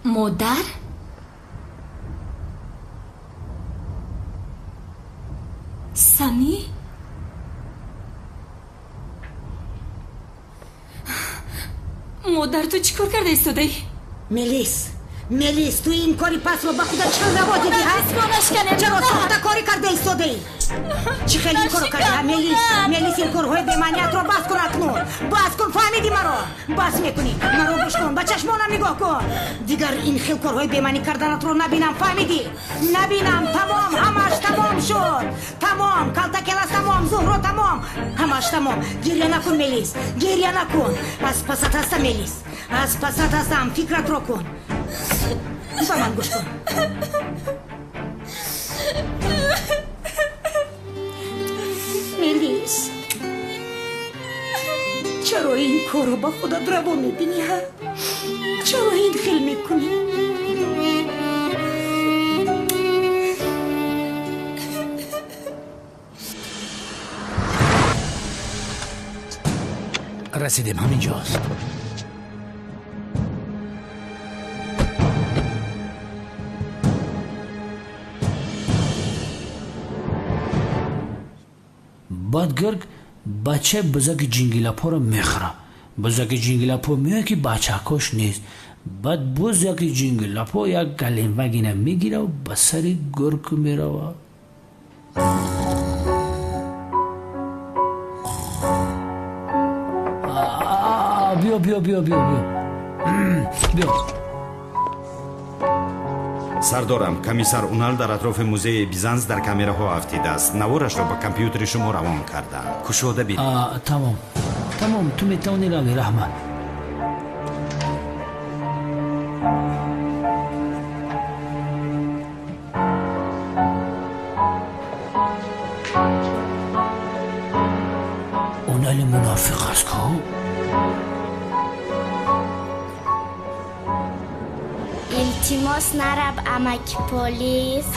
Модар? Сами? Модар, ту чӣ кор карда истодаӣ? Мелис, Мелис, ту ин кори пасро ба худат чӣ хел раво дидӣ, ҳа? Чаро сохта корӣ карда истодаӣ? Чӣ хел ин корро кардӣ, ҳа, Мелис? Мелис, ин корҳои бемаъниятро бас кун акнун. Бас кун, фаҳмидӣ маро? Бас мекунӣ. Маро гӯш кун, ба чашмонам нигоҳ кун. Дигар ин хел корҳои бемаънӣ карданатро набинам, фаҳмидӣ? Набинам, тамом, ҳамааш тамом шуд. Тамом, калтакелас тамом, Зуҳро тамом. Ҳамааш тамом. Гирья накун, Мелис, гирья накун. Аз пасат ҳастам, Мелис. Аз пасат ҳастам, фикратро кун. Ба ман гӯш кун. Мелис, чаро ин корро ба худат раво мебинӣ, ҳа? Чаро ин хел мекунӣ? Расидем, ҳаминҷост. Баъд гург бачаи бузаки ҷингилапоро мехӯрад. Бузаки ҷингилапо меояд, ки бачакош нест. Баъд бузаки ҷингилапо як галемвагина мегирав, ба сари гург меравад. Биё, биё, биё, биё, биё, биё. Сардорам, комиссар Унал дар атрофи музеи Бизанс дар камераҳо афтидааст. Наворашро ба компютери шумо равон кардам. Кушода бинед. Тамом, тамом, ту метавонӣ равӣ, раҳмат. Унали мунофиқ аст ку? Илтимос, нараб, амаки полис.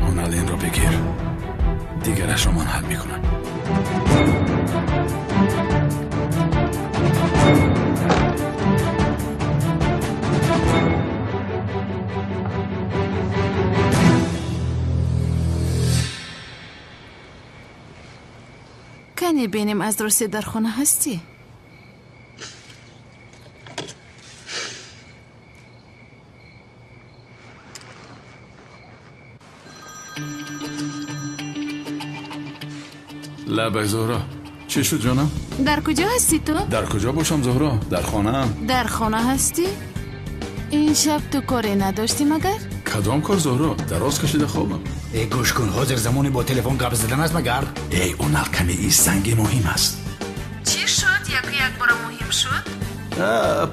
Унал, инро бигир, дигарашро ман ҳал мекунам. Кане бинем, аз рости дар хона ҳастӣ? Лабай, Зуҳро, чӣ шуд, ҷонам? Дар куҷо ҳастӣ ту? Дар куҷо бошам, Зуҳро? Дар хонаам. Дар хона ҳастӣ? Ин шаб ту коре надоштӣ магар? Кадом кор, Зуҳро? Дароз кашида хобам. Э, гӯш кун, ҳозир замони бо телефон гап задан аст магар? Эй, Унал, каме ист, занги муҳим аст. Чӣ шуд? Яку якбора муҳим шуд?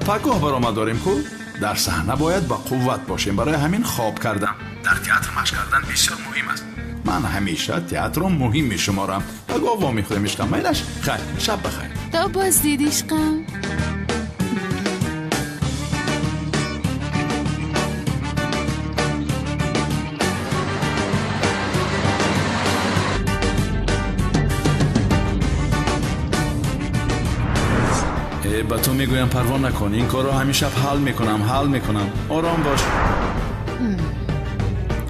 Пагоҳ баромад дорем ку? Дар саҳна бояд ба қувват бошем, барои ҳамин хоб кардам. Дар театр машқ кардан бисёр муҳим аст. Ман ҳамеша театрро муҳим мешуморам. Пагоҳ вомехӯрем, ишқам, майлаш? Хайр, шаб бахайр. То боз дид, ишқам. Ба ту мегӯям, парво накун, ин корро ҳамин шаб ҳал мекунам, ҳал мекунам. Ором бош.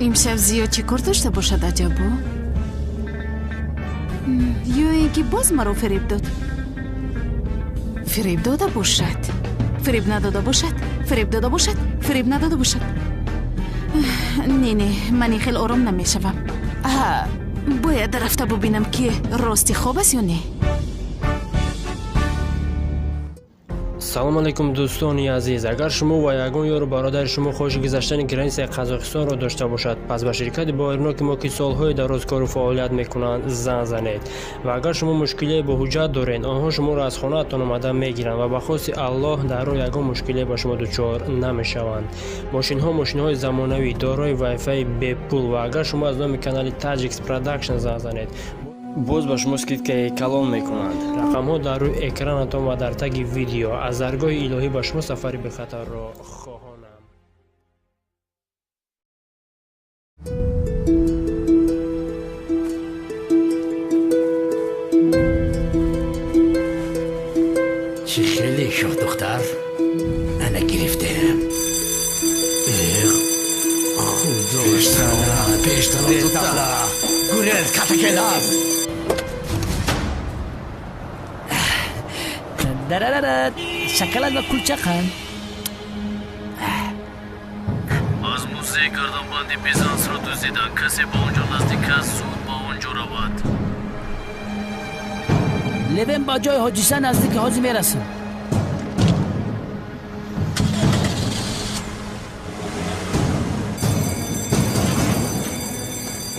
Имшаб зиёд чӣ кор дошта бошад, аҷабо? Ё ин ки боз маро фиреб дод? Фиреб дода бошад, фиреб надода бошад, фиреб дода бошад, фиреб надода бошад. Не, не, ман ин хел ором намешавам. Бояд рафта бубинам, ки рости хоб аст ё не. Ассалому алайкум дӯстони азиз. Агар шумо ва ягон ёру бародари шумо хоҳиши гузаштани границаи Қазоқистонро дошта бошад, пас ба ширкати боваринок мо ки солҳои дароз кору фаъолият мекунанд занг занед. Ва агар шумо мушкилие бо ҳуҷҷат доред, онҳо шуморо аз хонаатон омада мегиранд ва ба хости Аллоҳ дар роҳ ягон мушкилие ба шумо дучор намешаванд. Мошинҳо мошинҳои замонавӣ, дорои вайфаи бепул ва агар шумо аз номи канали Tajix Production занг занед, боз ба шумо скидкаи калон мекунанд. Рақамҳо дар рӯи экранатон ва дар таги видео. Аз даргоҳи илоҳӣ ба шумо сафари бехатарро хоҳонам. Чӣ хеле шоҳдухтар, ана гирифтем. Эх, худо пештара зудтар. Гурез, катакелаз. Дарарара, шоколад ва кулча қанд. Аз музей гарданбанди Бизансро дуздиданд. Касе ба он ҷо наздик аст, зуд ба он ҷо равад. Левен ба ҷои ҳодиса наздики ҳозир мерасад.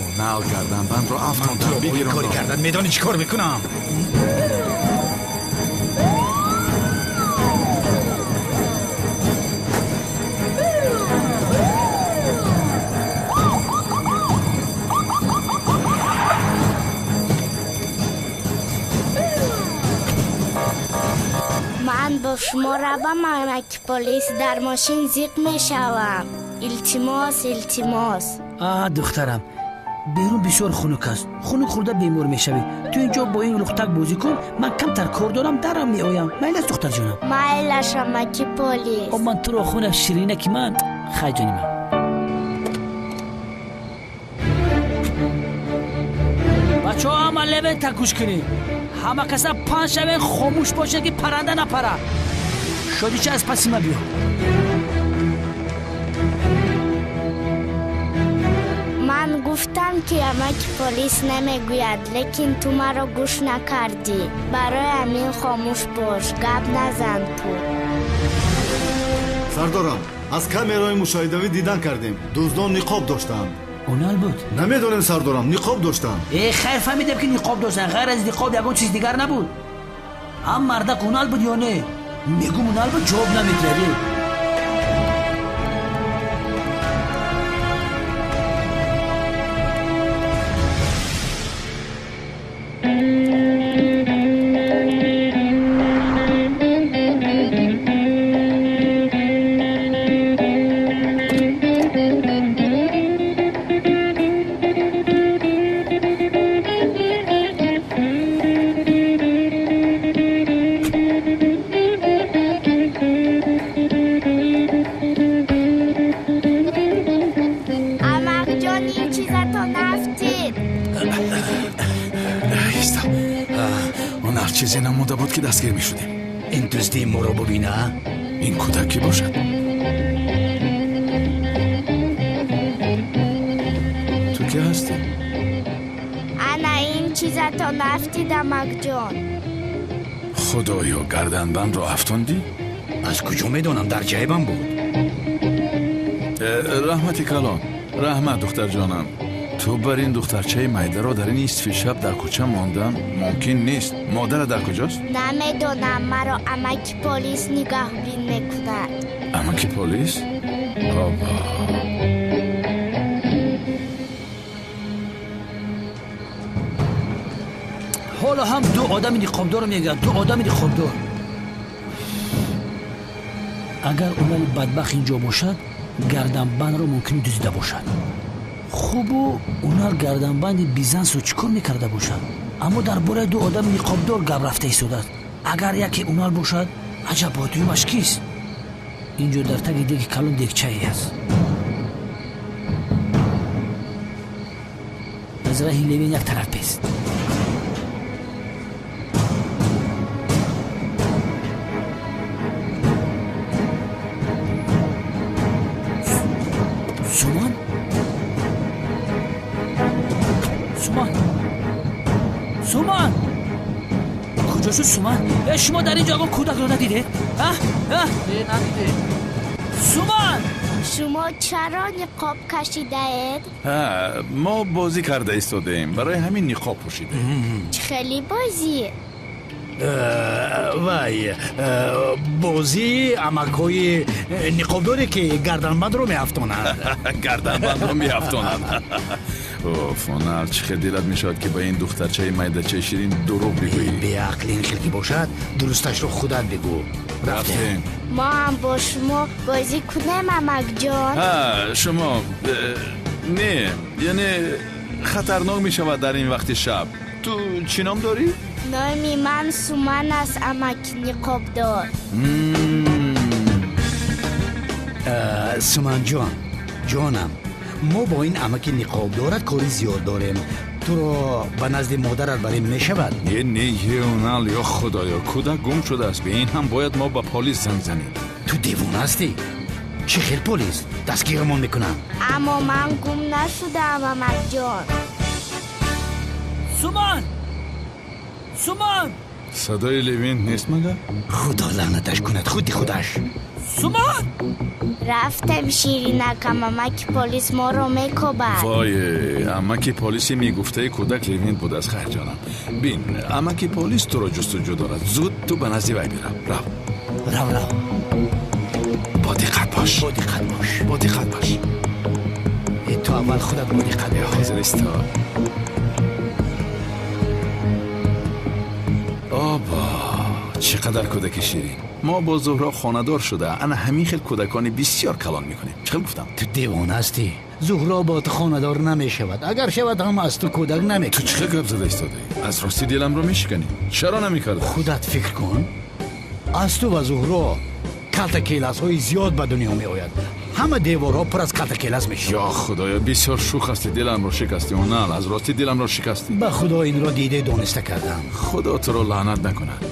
Унал гарданбандро афтондам. Бигир кори кардан, медонӣ чӣ кор мекунам? Ман бо шумо равам, амаки полис, дар мошин зиқ мешавам. Илтимос, илтимос. А, духтарам, берун бисёр хунук аст. Хунук хӯрда бемор мешавӣ. Ту инҷо бо ин лухтак бозӣ кун, ман камтар кор дорам, дарам меоям. Майлаш, духтарҷонам? Майлаш, амаки полис. О, ман туро хунам ширина ки ман. Хай, ҷони ман. Бачаҳо, ҳама Левента гӯш кунед. Ҳама каса панҷ шавен, хомӯш бошед ки парранда напара. Шодича, аз паси ма биё. Ман гуфтам ки амаки полис намегӯяд, лекин ту маро гӯш накардӣ. Барои ҳамин хомӯш бош, гап назан ту. Сардорам, аз камераҳои мушоҳидавӣ дидан кардем. Дуздон ниқоб доштанд. Унал буд? Намедонем, сардорам, ниқоб доштанд. Э, хайр, фаҳмидем ки ниқоб доштанд. Ғайр аз ниқоб ягон чиз дигар набуд. Ҳам мардак Унал буд ё не? Мегум Унал буд, ҷавоб намедиҳад. Чизе намонда буд ки дастгир мешудем. Ин дуздии моро бубина. Ин кӯдак кӣ бошад? Ту кӣ ҳастӣ? Ана ин чизато нафтид, амакҷон. Худоё, гарданбандро афтондӣ? Аз куҷо медонам, дар ҷайбам буд. Раҳмати калон. Раҳмат, духтарҷонам. Ту бар ин духтарчаи майдаро дар ин нисфи шаб дар кӯча мондан мумкин нест. Модара дар куҷост? Намедонам, маро амаки полис нигаҳбин мекунад. Амаки полис? Бобо. Ҳоло ҳам ду одами ниқобдорро мегӯяд, ду одами ниқобдор. Агар Унали бадбахт инҷо бошад, гарданбандро мумкин дуздида бошад. Хубу Унал гарданбанди Бизансро чӣ кор мекарда бошад? Аммо дар бораи ду одами ниқобдор гап рафта истодааст. Агар яке Унал бошад, аҷаб, бо дуюмаш кист? Инҷо дар таги деги калон дегчае аст. Аз раҳи Левин як тараф бест. Суман? Суман? Суман! Куҷо шуд Суман? Шумо дар ин ҷо ягон кӯдакро надидед? Надидем. Суман! Шумо чаро ниқоб кашидаед? Мо бозӣ карда истодаем, барои ҳамин ниқоб пӯшидаем. Чӣ хеле бозӣ? Вай, бозии амакҳои ниқобдоре ки гарданбандро меафтонанд. Гарданбандро меафтонанд. Оф, Онал, чӣ хел дилат мешавад, ки ба ин духтарчаи майдачаи ширин дурӯғ бигӯӣ. Беақл, ин хел ки бошад, дурусташро худат бигӯ. Рафтем. Мо ҳам бо шумо бозӣ кунем, амакҷон? Шумо не, яъне хатарнок мешавад дар ин вақти шаб. Ту чӣ ном дорӣ? Номи ман Суман аст, амаки ниқобдор. Суманҷон, ҷонам, мо бо ин амаки ниқобдорат кори зиёд дорем. Туро ба назди модарат барем мешавад? Не, не, Онал, ё худоё, кӯдак гум шудааст. Бе ин ҳам бояд мо ба полис занг занем. Ту девона ҳастӣ? Чӣ хел полис? Дастгирамон мекунанд. Аммо ман гум нашудаам, амакҷон. Суман! Суман! Садои Левин нест магар? Худо лаънаташ кунад, худи худаш. Суман! Рафтем, ширинакам, амаки полис моро мекобад. Вой, амаки полиси мегуфтаи кӯдак Левин будааст. Хайр, ҷонам, бин, амаки полис туро ҷустуҷӯ дорад. Зуд ту ба назди вай бирав. Рав, рав, рав. Бо диққат бош, бо диққат бош, бо диққат бош. Ту аввал худат бо диққат бош. Ҳозир исто. Оба, чӣ қадар кӯдаки ширин. Мо бо Зуҳро хонадор шуда, ана ҳамин хел кӯдакони бисёр калон мекунем. Чӣ хел гуфтам? Ту девона ҳастӣ. Зуҳро бо ту хонадор намешавад. Агар шавад ҳам аз ту кӯдак намекунад. Ту чӣ хел гап зада истодаӣ? Аз ростӣ диламро мешиканӣ. Чаро намекарда? Худат фикр кун. Аз ту ва Зуҳро калтакеласҳои зиёд ба дунё меояд. Ҳама деворҳо пур аз калтакелас мешавад. Ё худоё, бисёр шӯх ҳастӣ. Диламро шикастӣ, Онал, аз ростӣ диламро шикастӣ. Ба худо инро дида дониста кардам. Худо туро лаънат накунад.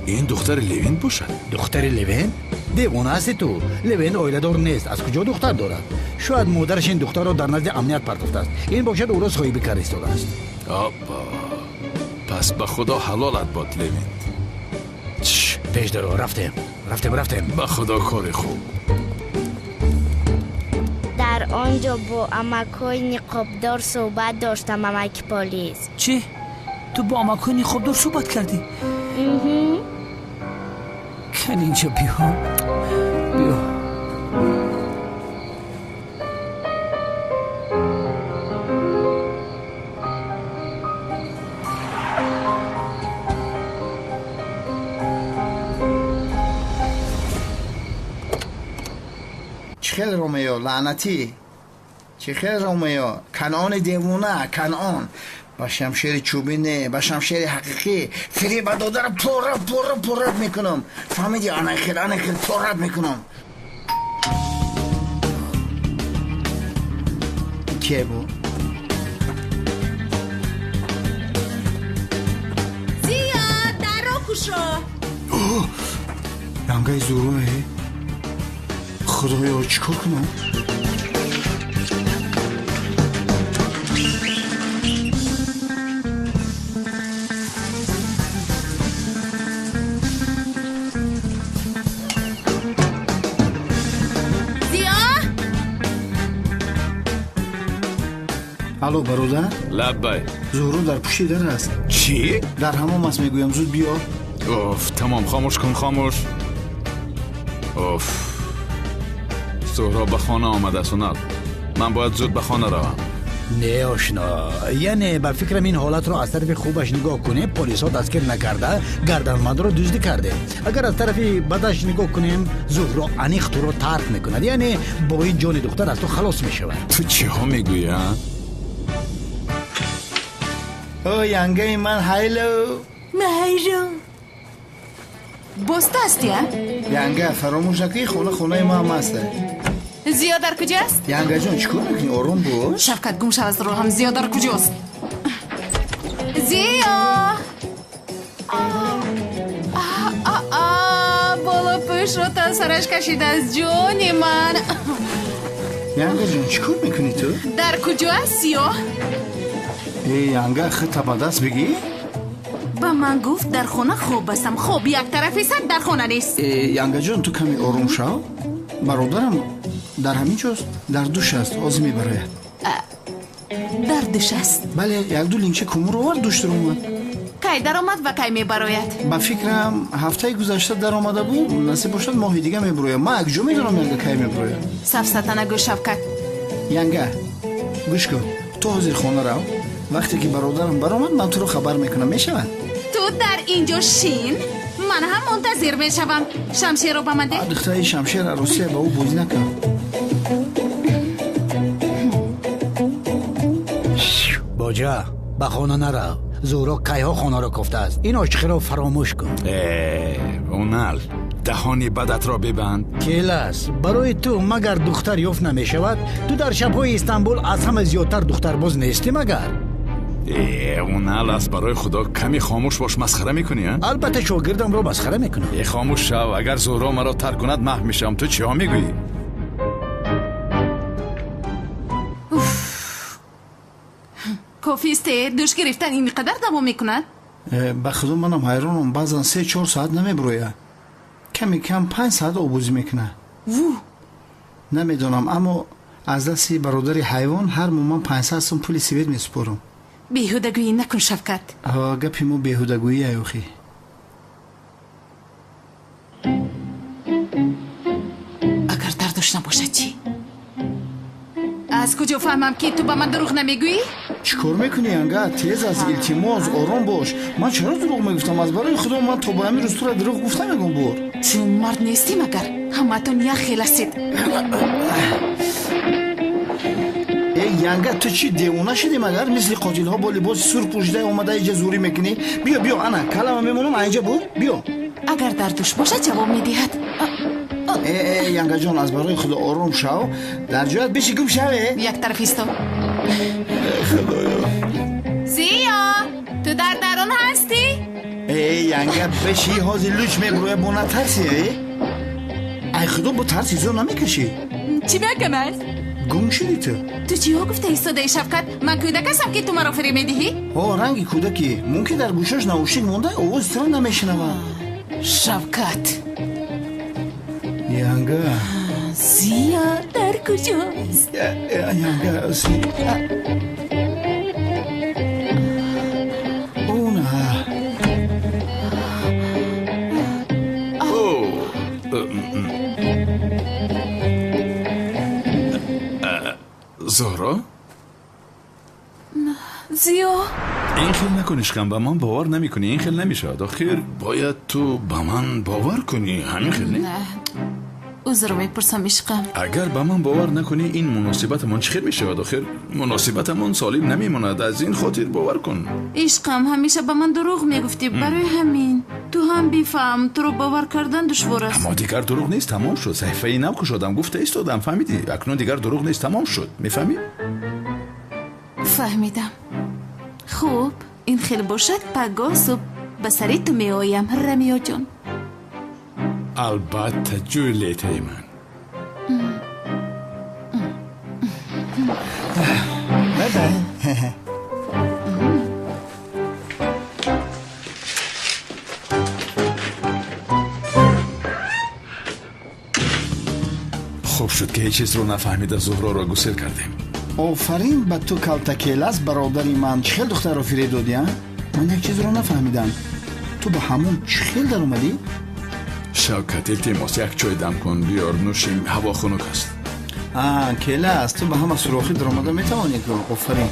Ин духтари Левин бошад? Духтари Левин? Девона ҳастӣ ту. Левин оиладор нест. Аз куҷо духтар дорад? Шояд модараш ин духтарро дар назди амният партофтааст. Ин бошад ӯро соҳиби кар истодааст. Обба, пас ба худо ҳалолат бод, Левин. Пеш даро, рафтем, рафтем, рафтем. Ба худо кори хуб. Дар он ҷо бо амакҳои ниқобдор суҳбат доштам, амаки полис. Чӣ? Ту бо амакҳои ниқобдор суҳбат кардӣ? Кан инҷо биё, биё. Чӣ хел Ромео, лаънатӣ? Чӣ хел Ромео? Канъони девона, Канъон. Ба шамшери чӯбӣ не, ба шамшери ҳақиқӣ фиреба додаро пора пора порат мекунам. Фаҳмидӣ? Ана хел, ана хел порат мекунам. Кие бу? Зиё, дарро кушо. Янгаи Зуҳрое? Худоё, чӣ кор кунам? Алло, бародар? Лаббай. Зуҳро дар пушти дар аст. Чӣ? Дар ҳамом аст, мегӯям, зуд биё. Оф, тамом, хомӯш кун, хомӯш. Оф, Зуҳро ба хона омадааст, Онал. Ман бояд зуд ба хона равам. Не, ошно, яъне ба фикрам ин ҳолатро аз тарафи хубаш нигоҳ кунем, полисҳо дастгир накарда гарданбандро дуздӣ кардем. Агар аз тарафи бадаш нигоҳ кунем, Зуҳро аниқ туро тарк мекунад. Яъне бо ин ҷони духтар аз ту халос мешавад. Ту чиҳо мегӯӣ, а? О, янгаи ман, ҳайло. Майро. Боз ту ҳастӣ, а? Янга, фаромӯш накунӣ, хона хонаи мо ҳам аст. Зиё дар куҷост? Янгаҷон, чӣ кор мекунӣ? Ором бош. Шавкат, гум шав аз роҳам. Зиё дар куҷост? Зиё! Болопӯшро та сараш кашидааст, ҷони ман. Янгаҷон, чӣ кор мекунӣ ту? Дар куҷо аст Зиё? Янга, худта ба даст бигӣ? Ба ман гуфт дар хона хоб ҳастам. Хоб як тарафи сад дар хона нест. Янгаҷон, ту каме ором шав. Бародарам дар ҳамин ҷост, дар душ аст, ҳозир мебарояд. Дар душ аст? Бале, якду линча кумур овард, душ даромад. Кай даромад ва кай мебарояд? Ба фикрам ҳафтаи гузашта даромада буд, насиб бошад моҳи дига мебарояд. Ман якҷо медонам янга кай мебарояд. Сафсата нагӯ, Шавкат. Янга, гӯш кун, ту ҳозир хона рав. Вақте ки бародарам баромад, ман туро хабар мекунам, мешавад? Ту дар ин ҷо шин, ман ҳам мунтазир мешавам. Шамшерро ба ман деҳ. Духтари шамшер арӯсия ба ӯ бозӣ накард. Боҷа, ба хона нарав. Зуҳро кайҳо хонаро кофтааст. Ин ошиқиро фаромӯш кун. Унал, даҳони бадатро бибанд. Келас, барои ту магар духтар ёфт намешавад? Ту дар шабҳои Истанбул аз ҳама зиёдтар духтарбоз нестӣ магар? Унал, аз барои худо каме хомӯш бош. Масхара мекунӣ? Албатта шогирдамро масхара мекунам. Хомӯш шав. Агар Зуҳро маро тарк кунад маҳв мешавам. Ту чиҳо мегӯӣ? Кофист, душ гирифтан ин қадар давом мекунад? Ба худо манам ҳайронам. Баъзан 3-4 соат намеброяд. Ками кам 5 соат обозӣ мекунад. Ву! Намедонам, аммо аз дасти бародари ҳайвон ҳар моҳ ман 500 сум пули свет месупорам. Беҳудагӯӣ накун, Шавкат. Гапи мо беҳудагӯӣ аюхӣ. Агар дардуш набошад чӣ? Аз куҷо фаҳмам, ки ту ба ман дурӯғ намегӯӣ? Чӣ кор мекунӣ, янга? Тез аз илтимос, ором бош. Ман чаро дурӯғ мегуфтам? Аз барои худо ман то ба ҳамин рӯз тура дурӯғ гуфта мегӯм бор. Ту мард нестӣ магар? Ҳамаатон як хел ҳастед. Э, янга, ту чӣ девона шудӣ магар? Мисли қотилҳо бо либоси сурх пӯшида омада инҷа зӯрӣ мекунӣ? Биё, биё, ана калама мемонам, инҷа бур, биё. Агар дар душ бошад ҷавоб медиҳад. Э, янгаҷон, аз барои худо ором шав. Дар ҷоят биши, гум шаве. Як тараф исто. Худоё. Зиё, ту дар дарун ҳастӣ? Э, янга, биши, ҳозир луч мебурӯя, бо натарси, э? Ай худо, бо тарси зӯр намекашӣ. Чӣ мекам аст? Гум шудӣ ту. Ту чиҳо гуфта истодаи, Шавкат? Ман кӯдак ҳастам, ки ту маро фиреб медиҳӣ? Ҳо, ранги кӯдакӣ. Мумкин дар гӯшаш наушник монда, овози туро намешунавад. Шавкат. Янга. Зиё дар куҷост? Янга, Уна. Зуҳро? Зиё. Ин хел накун, ишқам, ба ман бовар намекунӣ. Ин хел намешавад. Охир бояд ту ба ман бовар кунӣ. Ҳамин хел не? Узр мепурсам, ишқам. Агар ба ман бовар накунӣ, ин муносибатамон чӣ хел мешавад? Охир муносибатамон солим намемонад. Аз ин хотир бовар кун. Ишқам, ҳамеша ба ман дурӯғ мегуфтӣ. Барои ҳамин ту ҳам бифаҳм, туро бовар кардан душвор аст. Аммо дигар дурӯғ нест, тамом шуд. Саҳифаи нав кушодам, гуфта истодам, фаҳмидӣ? Акнун дигар дурӯғ нест, тамом шуд. Мефаҳмӣ? Фаҳмидам. Хуб, ин хел бошад, пагоҳ субҳ ба сари ту меоям, Рамиёҷон. Албатта, Ҷулиетаи ман. Хуб шуд, ки ҳеҷ чизро нафаҳмида Зуҳроро гусел кардем. Офарин ба ту, калтакелас, бародари ман. Чӣ хел духтарро фиреб додӣ, а? Ман як чизро нафаҳмидам. Ту ба ҳамон чӣ хел даромадӣ? Шавкат, илтимос, як чой дам кун, биёр, нӯшем, ҳаво хунук аст. Келас, ту ба ҳама сурохӣ даромада метавонӣ ку? Офарин.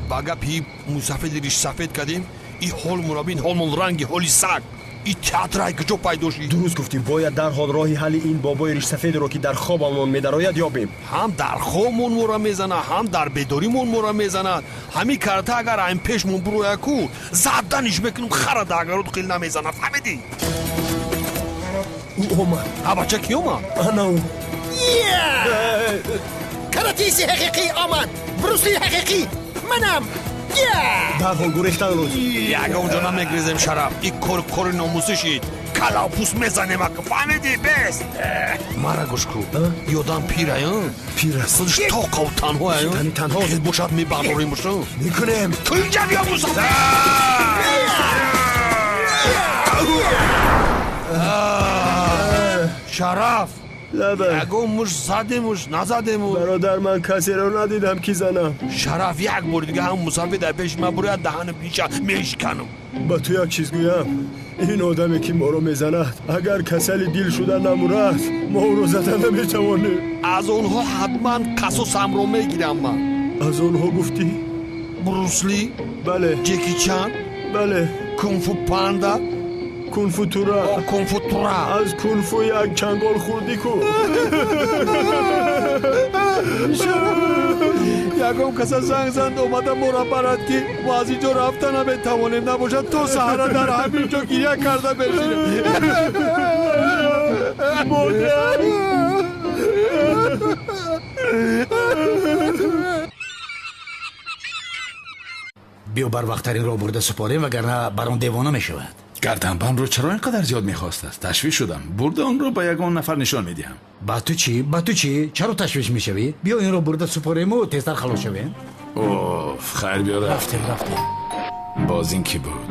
Ба гапи мусафеди ришсафед кардем, и ҳол мураббин, ҳолмон ранги ҳоли саг. И театрай куҷо пайдо шид? Дуруст гуфтӣ, бояд дарҳол роҳи ҳалли ин бобои ришсафедро, ки дар хобамон медарояд, ёбем. Ҳам дар хобмон мора мезанад, ҳам дар бедоримон мора мезанад. Ҳамин карта агар айн пешмон бурояд ку, заданиш мекунем, хара дагарот қил намезанад, фаҳмидӣ? Ӯ омад. А бача ки омад? Ана ӯ. Каратиси ҳақиқӣ омад. Брусли ҳақиқӣ. Манам. Дарҳол гурехтан лозим. Ягон ҷо намегрезем, Шараф. Ин кор кори номусӣ шид. Калавпӯст мезанем, ака, фаҳмидӣ? Бест. Мара гӯш кун. Ёдам пирая? Пир аст. Худаш тоқаву танҳоя. Тани танҳо. Хел бошад, мебардорем боша. Мекунем. Ту инҷа биё, мусофир. Шараф. Ягон муш задемуш, назадему? Бародар, ман касеро надидам, ки занам. Шараф, як бори дига ҳам мусафир дар пеши ман буряд, даҳани пиша мешиканам. Ба ту як чиз гӯям. Ин одаме, ки моро мезанад, агар касали дил шуда намурад, мо ӯро зада наметавонем. Аз онҳо ҳатман қасосамро мегирам ман. Аз онҳо гуфтӣ? Брусли? Бале. Ҷеки Чан? Бале. Кунфу Панда? Кунфутура. Кунфутура. Аз кунфу як чангол хӯрдӣ ку. Ягон каса занг занд, омада моро барад, ки мо аз ин ҷо рафта наметавонем. Набошад, то саҳара дар ҳамин ҷо гиря карда мешинем. Модар. Биё, барвақттаринро бурда супорем, вагарна барон девона мешавад. Гарданбандро чаро ин қадар зиёд мехостааст? Ташвиш шудам. Бурда онро ба ягон нафар нишон медиҳам. Ба ту чӣ? Ба ту чӣ? Чаро ташвиш мешавӣ? Биё, инро бурда супорему тезтар халос шавем. Оф, хайр, биё, рафтем, рафтем. Боз ин кӣ буд?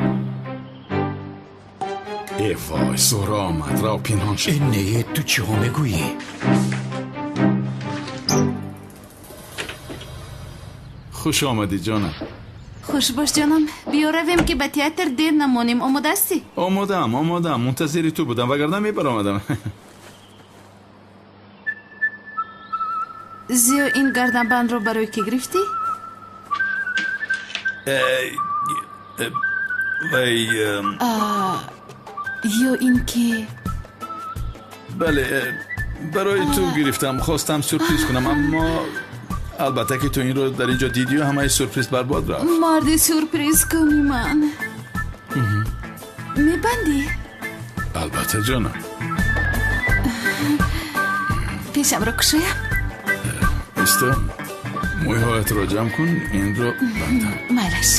Э вой, Зуҳро омад, рав пинҳон шуд. Э не, ту чиҳо мегӯӣ? Хуш омадӣ, ҷонам. Хуш бош, ҷонам. Биё равем, ки ба театр дер намонем. Омода ҳастӣ? Омодаам, омодаам. Мунтазири ту будам, вагарна мебаромадам. Зиё, ин гарданбандро барои кӣ гирифтӣ? Вай. Ё ин ки Бале, барои ту гирифтам. Хостам сюрприз кунам, аммо албатта ки ту инро дар инҷо дидию ҳамаи сюрприз барбод рафт. Марди сюрприз куни ман. Мебандӣ? Албатта, ҷонам. Пешамро кушоям? Исто, мӯйҳоятро ҷамъ кун, инро бандам. Майлаш.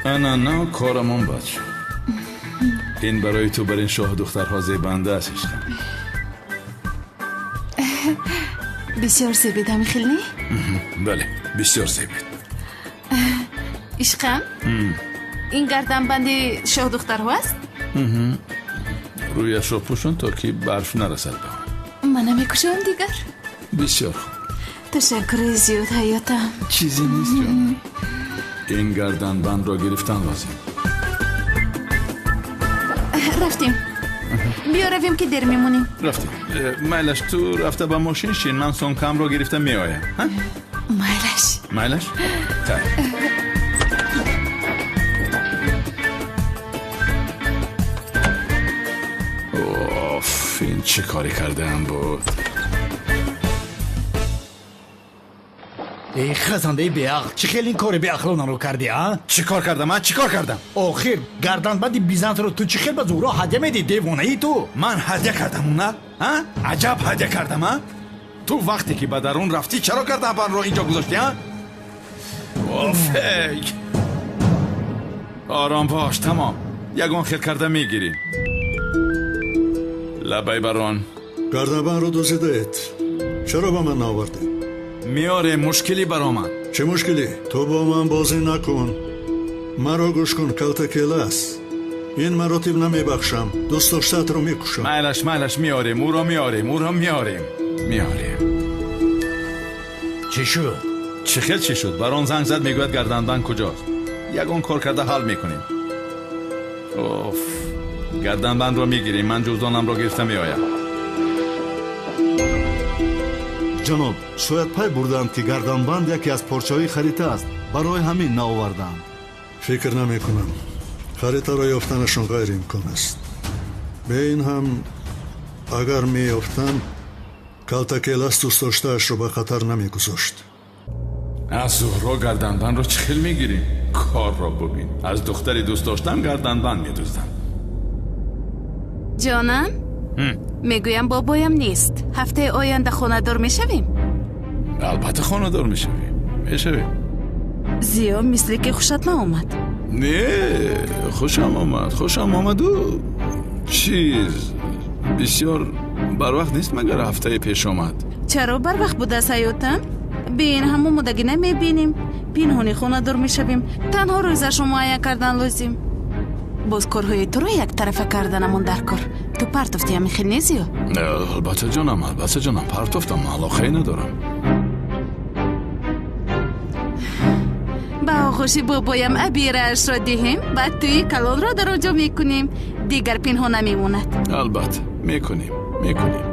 Ана на, корамон бад шуд. Ин барои ту бар ин шоҳдухтарҳо зебанда аст, ишқам. Бисёр зебед, ҳамин хел не? Бале, бисёр зебед. Ишқам, ин гарданбанди шоҳдухтарҳо аст? Рӯяшро пӯшон, то ки барф нарасад ба он. Ман намекушоям дигар. Бисёр хуб. Ташаккури зиёд, ҳаётам. Чизе нест, ҷон. Ин гарданбандро гирифтан лозим. Рафтем. Биё равем, ки дер мемонем. Рафтем. Майлаш, ту рафта ба мошин шин, ман сумкамро гирифта меоям. Майлаш. Майлаш? Хайр. Оф, ин чӣ коре кардаам буд? Эй хазандаи беақл, чӣ хел ин кори беақлонаро кардӣ, а? Чӣ кор кардам? Ман чӣ кор кардам? Охир, гарданбанди Бизансро ту чӣ хел ба Зуҳро ҳадя медиҳӣ, девонаи ту? Ман ҳадя кардам, на? А? Аҷаб ҳадя кардам, а? Ту вақте ки ба дарун рафтӣ, чаро гарданбандро инҷо гузоштӣ, а? Оф, ором бош, тамом. Ягон хел карда мегирӣ. Лабай, барон. Гарданбандро дуздидаед. Чаро ба ман наовардед? Меорем, мушкилӣ баромад. Чӣ мушкилӣ? Ту бо ман бозӣ накун. Маро гӯш кун, калтакелас. Ин маротиб намебахшам. Дӯстдоштаатро мекушам. Майлаш, майлаш, меорем, ӯро меорем, ӯро меорем. Меорем. Чӣ шуд? Чӣ хел чӣ шуд? Барон занг зад, мегӯяд гарданбанд куҷост. Ягон кор карда ҳал мекунем. Оф, гарданбандро мегирем, ман ҷуздонамро гирифта меоям. Ҷаноб, шояд пай бурданд, ки гарданбанд яке аз порчаҳои харита аст. Барои ҳамин наоварданд. Фикр намекунам. Харитаро ёфтанашон ғайриимкон аст. Бе ин ҳам агар меёфтанд, калтакелас дӯстдоштаашро ба хатар намегузошт. Аз Зуҳро гарданбандро чӣ хел мегирем? Корро бубин. Аз духтари дӯст доштам гарданбанд медуздам. Ҷонам, мегӯям бобоям нест. Ҳафтаи оянда хонадор мешавем? Албатта хонадор мешавем. Мешавем. Зиё, мисле ки хушат наомад. Не, хушам омад. Хушам омаду чиз бисёр барвақт нест, магар ҳафтаи пеш омад. Чаро барвақт будааст ҳаётам? Бин, ҳамон муддаги намебинем. Пинҳони хонадор мешавем. Танҳо рӯзашро муайян кардан лозим. Боз корҳои туро яктарафа карданамон дар кор. Ту партофти ҳамин хел не, Зиё? Албатта ҷонам, албатта ҷонам, партофтам, алоқае надорам. Ба оғӯши бобоям абираашро диҳем, баъд тӯи калонро дар он ҷо мекунем. Дигар пинҳон намемонад. Албатта, мекунем, мекунем.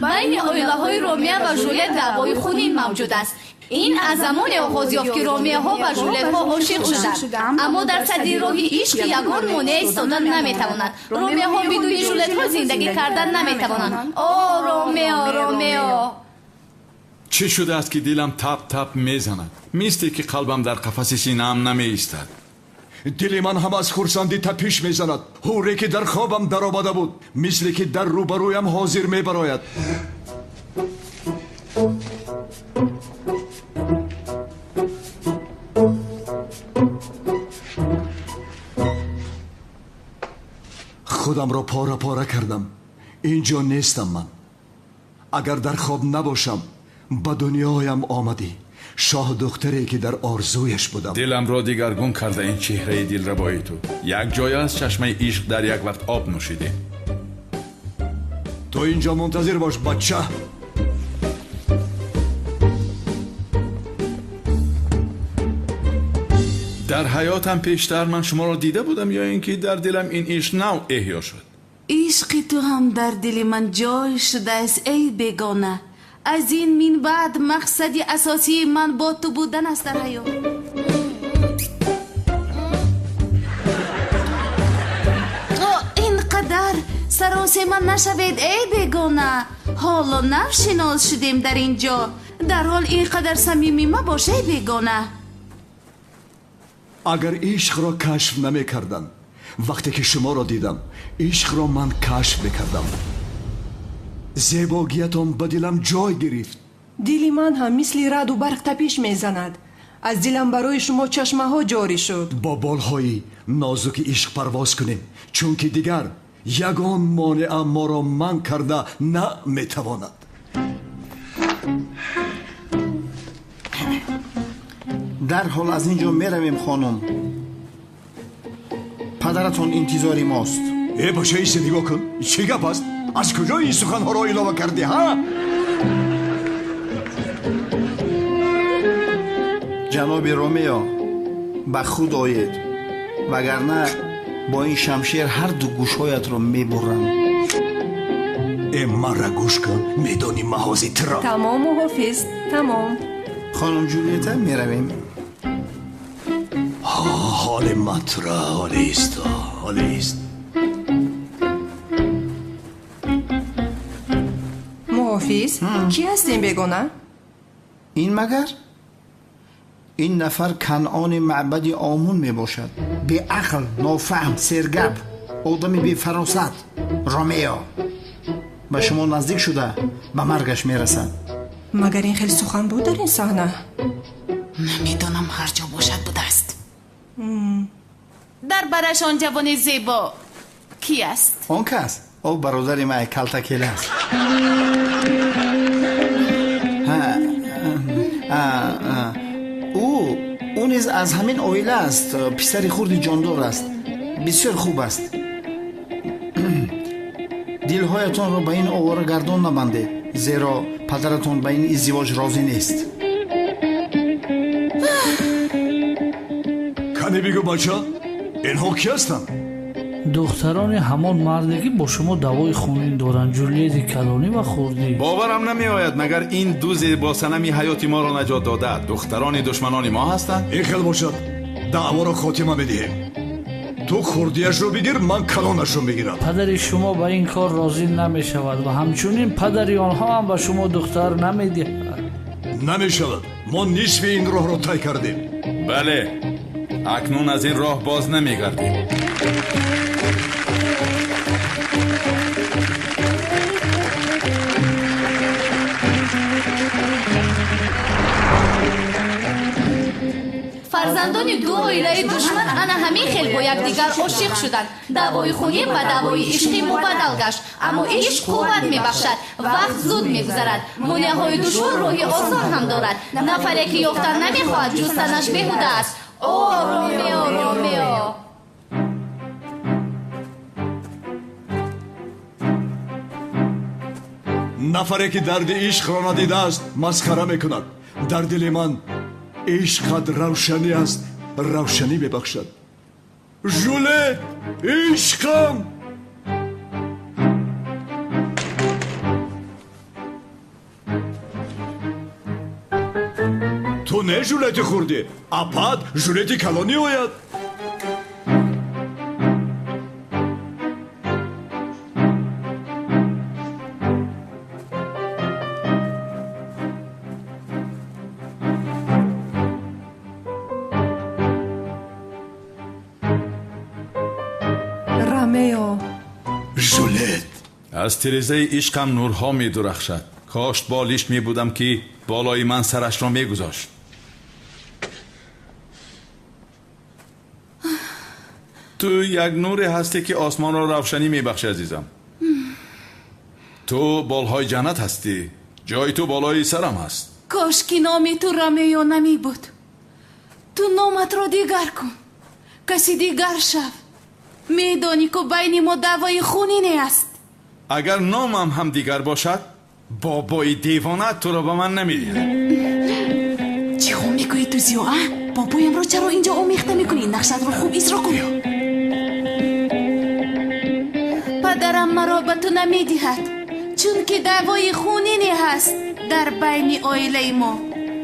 Байни оилаҳои Ромео ва Жулет даъвои хунин мавҷуд аст. Ин аз замоне оғоз ёфт, ки Ромеоҳо ба Жулетҳо ошиқ шуданд, аммо дар садди роҳи ишқ ягон монеа истода наметавонад. Ромеоҳо бидуни Жулетҳо зиндагӣ кардан наметавонанд. О, Ромео, Ромео! Чӣ шудааст, ки дилам тап-тап мезанад, мисле ки қалбам дар қафаси синаам намеистад. Дили ман ҳам аз хурсандӣ тапиш мезанад. Ҳуре ки дар хобам даромада буд, мисле ки дар рӯбарӯям ҳозир мебарояд. Худамро пора пора кардам. Инҷо нестам ман. Агар дар хоб набошам, ба дунёям омадӣ. Шоҳ духтаре ки дар орзуяш будам. Диламро дигаргун карда ин чеҳраи дилрабои ту. Як ҷоя аз чашмаи ишқ дар як вақт об нӯшидем. Ту инҷо мунтазир бош, бача. Дар ҳаётам пештар ман шуморо дида будам ё ин ки дар дилам ин ишқ нав эҳё шуд? Ишқи ту ҳам дар дили ман ҷой шудааст, эй бегона. Аз ин мин баъд мақсади асосии ман бо ту будан аст дар ҳаёт. Ин қадар саросема нашавед, эй бегона. Ҳоло нав шинос шудем дар ин ҷо. Дарҳол ин қадар самимӣ мабош, эй бегона. Агар ишқро кашф намекардам, вақте ки шуморо дидам, ишқро ман кашф мекардам. Зебогиятон ба дилам ҷой гирифт. Дили ман ҳам мисли раъду барқ тапиш мезанад. Аз дилам барои шумо чашмаҳо ҷорӣ шуд. Бо болҳои нозуки ишқ парвоз кунем, чунки дигар ягон монеа моро манъ карда наметавонад. Дарҳол аз ин ҷо меравем, хонум. Падаратон интизори мост. Э, бача, исе нигоҳ кун, чӣ гап аст? Аз куҷо ин суханҳоро илова кардӣ, ҳа? Ҷаноби Ромео, ба худ оед, вагарна бо ин шамшер ҳар ду гӯшҳоятро мебурам. Э, маро гӯш кун, медонӣ маҳози туро. Тамом, муҳофиз, тамом. Хонум Ҷулиета, меравем. Ҳоли матра ҳолист, ҳолист. Муҳофиз, кӣ ҳаст ин бегона? Ин магар? Ин нафар Канъони маъбади Омун мебошад. Беақл, нофаҳм, сергап, одами бефаросат. Ромео ба шумо наздик шуда ба маргаш мерасад. Магар ин хел сухан буд дар ин саҳна? Намедонам, ҳар ҷо бошад будааст. Дар бараш он ҷавони зебо кӣ аст? Он кас? О, бародари ман калтакел аст. Ӯ низ аз ҳамин оила аст. Писари хурди ҷондор аст. Бисёр хуб аст. Дилҳоятонро ба ин овора гардон набандед, зеро падаратон ба ин издивоҷ розӣ нест. Кане бигӯ, бача, инҳо кӣ ҳастанд? Духтарони ҳамон марде ки бо шумо даъвои хунин доранд, Ҷулиети калонӣ ва хурдӣ. Боварам намеояд, магар ин ду зебосанами ҳаёти моро наҷот дода духтарони душманони мо ҳастанд? Ин хел бошад, даъворо хотима медиҳем. Ту хурдиашро бигир, ман калонашро мегирам. Падари шумо ба ин кор розӣ намешавад ва ҳамчунин падари онҳо ҳам ба шумо духтар намедиҳад. Намешавад, мо нисфи ин роҳро тай кардем. Бале, Акнун аз ин роҳ боз намегардем. Фарзандони ду оилаи душман ана ҳамин хел бо якдигар ошиқ шуданд. Даъвои хунин ба даъвои ишқӣ мубаддал гашт, аммо ишқ қувват мебахшад. Вақт зуд мегузарад. Монеаҳои душвор роҳи осон ҳам дорад. Нафаре ки ёфтан намехоҳад, ҷустанаш беҳуда аст. О, Ромео, Ромео! Нафаре ки дарди ишқро надидааст, масхара мекунад. Дар дили ман ишқат равшанӣ аст, равшанӣ мебахшад. Жулет, ишқам! Ту не Жулети хурдӣ, апад Жулети калонӣ ояд. Аз тирезаи ишқам нурҳо медурахшад. Кош болиш мебудам, ки болои ман сарашро мегузошт. Ту як нуре ҳастӣ, ки осмонро равшанӣ мебахшӣ, азизам. Ту болҳои ҷаннат ҳастӣ. Ҷои ту болои сарам ҳаст. Кош ки номи ту Ромео намебуд. Ту номатро дигар кун, каси дигар шав. Медонӣ, ку байни мо даъвои хунине аст. Агар номам ҳам дигар бошад, бобои девона туро ба ман намедиҳад. Чӣ хом мекунӣ ту, Зиё, а? Бобоямро чаро инҷо омехта мекунӣ? Нақшатро хуб иҷро кун. Падарам маро ба ту намедиҳад, чунки даъвои хунине ҳаст дар байни оилаи мо.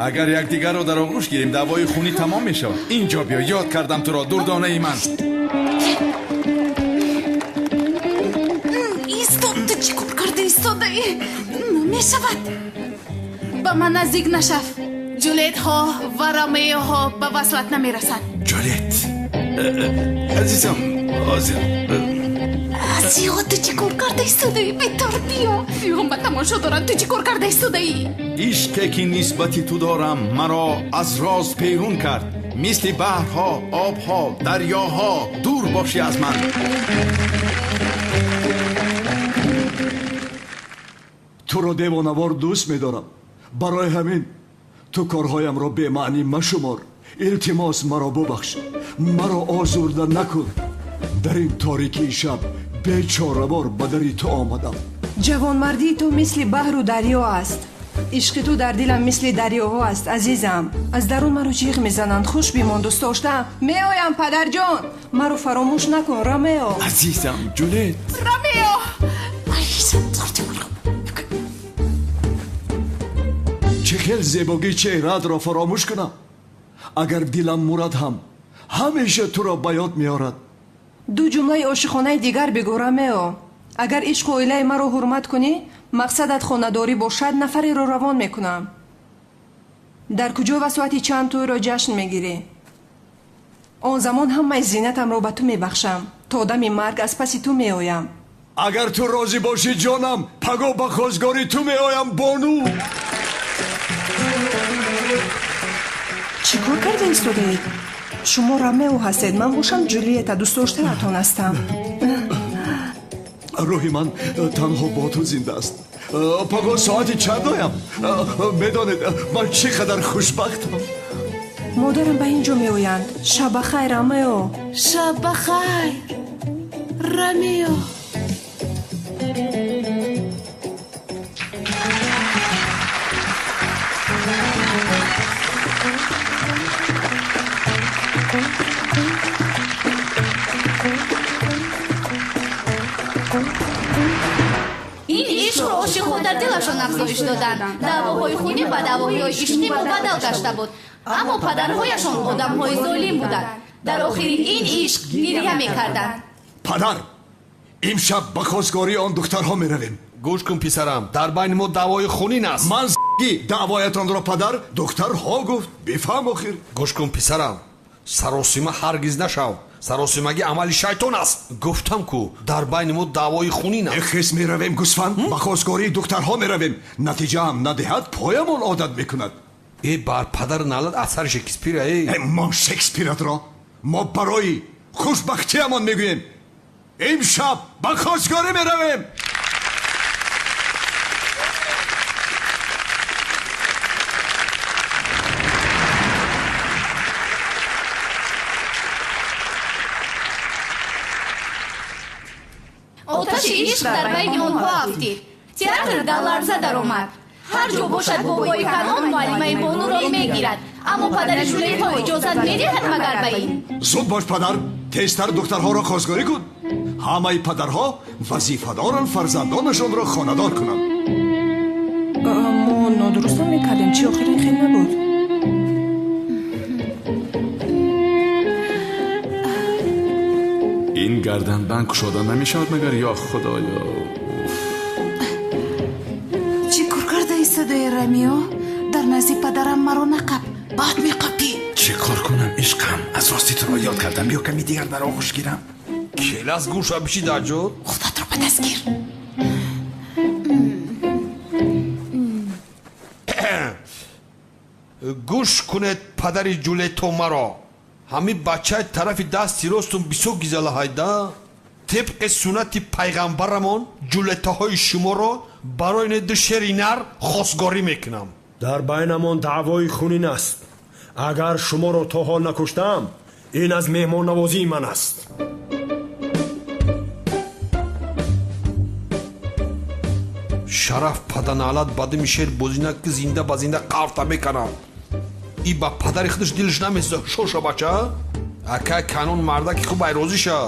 Агар якдигарро дар оғӯш гирем, даъвои хунӣ тамом мешавад. Инҷо биё, ёд кардам туро, дурдонаи ман. Истод, ту чӣ кор карда истодаӣ? Намешавад. Ба ман наздик нашав. Ҷулетҳо ва Ромеоҳо ба васлат намерасанд. Ҷулет, азизам, ҳозир. Зиё, ту чӣ кор карда истодаӣ? Бетар биё. Биё, ба тамошо дорам, ту чӣ кор карда истодаӣ? Ишқе ки нисбати ту дорам, маро аз роз берун кард. Мисли баҳрҳо, обҳо, дарёҳо дур бошӣ аз ман. Туро девонавор дӯст медорам. Барои ҳамин ту корҳоямро бемаънӣ машумор. Илтимос, маро бубахш, маро озурда накун. Дар ин торикии шаб бечоравор ба дари ту омадам. Ҷавонмардии ту мисли баҳру дарё аст. Ишқи ту дар дилам мисли дарёҳо аст, азизам. Аз дарун маро ҷиғ мезананд. Хуш бимон, дӯстдоштаам. Меоям, падарҷон. Маро фаромӯш накун, Ромео. Азизам, Ҷулет. Ромео! Чӣ хел зебогии чеҳраатро фаромӯш кунам? Агар дилам мурад ҳам, ҳамеша туро ба ёд меорад. Ду ҷумлаи ошиқонаи дигар бигӯ, Ромео. Агар ишқу оилаи маро ҳурмат кунӣ, мақсадат хонадорӣ бошад, нафареро равон мекунам. Дар куҷо ва соати чанд тӯйро ҷашн мегирӣ? Он замон ҳамаи зинатамро ба ту мебахшам. То дами марг аз паси ту меоям. Агар ту розӣ бошӣ, ҷонам, паго ба хозгории ту меоям, бону. Чӣ кор карда истодаед? Шумо Ромео ҳастед, ман бошам Ҷулиета, дӯстдоштаатон ҳастам. Рӯҳи ман танҳо бо ту зинда аст. Паго соати чанд оям? Медонед, ман чӣ қадар хушбахтам. Модарам ба ин ҷо меоянд. Шаб ба хайр, Ромео. Шаб ба хайр, Ромео. Ин ишқро ошиқҳо дар дилашон афзоиш доданд. Даъвоҳои хунӣ ба даъвоҳои ишқӣ мубаддал гашта буд, аммо падарҳояшон одамҳои золим буданд. Дар охири ин ишқ гиря мекарданд. Падар, имшаб ба хозгории он духтарҳо меравем. Гӯш кун, писарам, дар байни мо даъвои хунин аст. Ман даъвоятонро, падар, духтарҳо гуфт. Бифаҳм охир. Гӯш кун, писарам, Саросима ҳаргиз нашав. Саросимагӣ амали шайтон аст. Гуфтам ку дар байни мо даъвои хунин аст. Хес меравем гӯсфанд, ба хостгории духтарҳо меравем. Натиҷаам надиҳад, поямон одат мекунад. Э бар падар налат асари Шекспира э. Мо Шекспиратро мо барои хушбахтиамон мегӯем. Имшаб ба хостгорӣ меравем. Оташи ишқ дар байни онҳо афтид. Театр дар ларза даромад. Ҳар ҷо бошад бобои Канон муаллимаи Бонуро мегирад, аммо падари Жулетҳо иҷозат медиҳад магар ба ин? Зуд бош падар, тезтар духтарҳоро хостгорӣ кун. Ҳамаи падарҳо вазифадоранд фарзандонашонро хонадор кунанд. Мо нодуруст мекардем, чи охир ин хел набуд. Ин гарданбанд кушода намешавад магар, ё худоё? Чӣ кор кардаи садои Ромео? Дар назди падарам маро нақаб, баъд меқапӣ. Чӣ кор кунам ишқам? Аз рости туро ёд кардам. Биё ками дигар дар оғӯш гирам. Келас гӯша биши дар ҷо. Худатро ба даст гир. Гӯш кунед падари Ҷулетто маро. Ҳамин бачаи тарафи дасти ростум бисёр гизалаҳайда. Тибқи суннати пайғамбарамон ҷулеттаҳои шуморо барои не ду шери нар хостгорӣ мекунам. Дар байнамон даъвои хунин аст. Агар шуморо то ҳол накуштам, ин аз меҳмоннавозии ман аст. Шараф паданалат ба дими шер бозина ки зинда ба зинда қавта мекунам. И ба падари худаш дилаш намесӯза. Шоша бача, акай Канон мардаки хуб айрозӣ ша.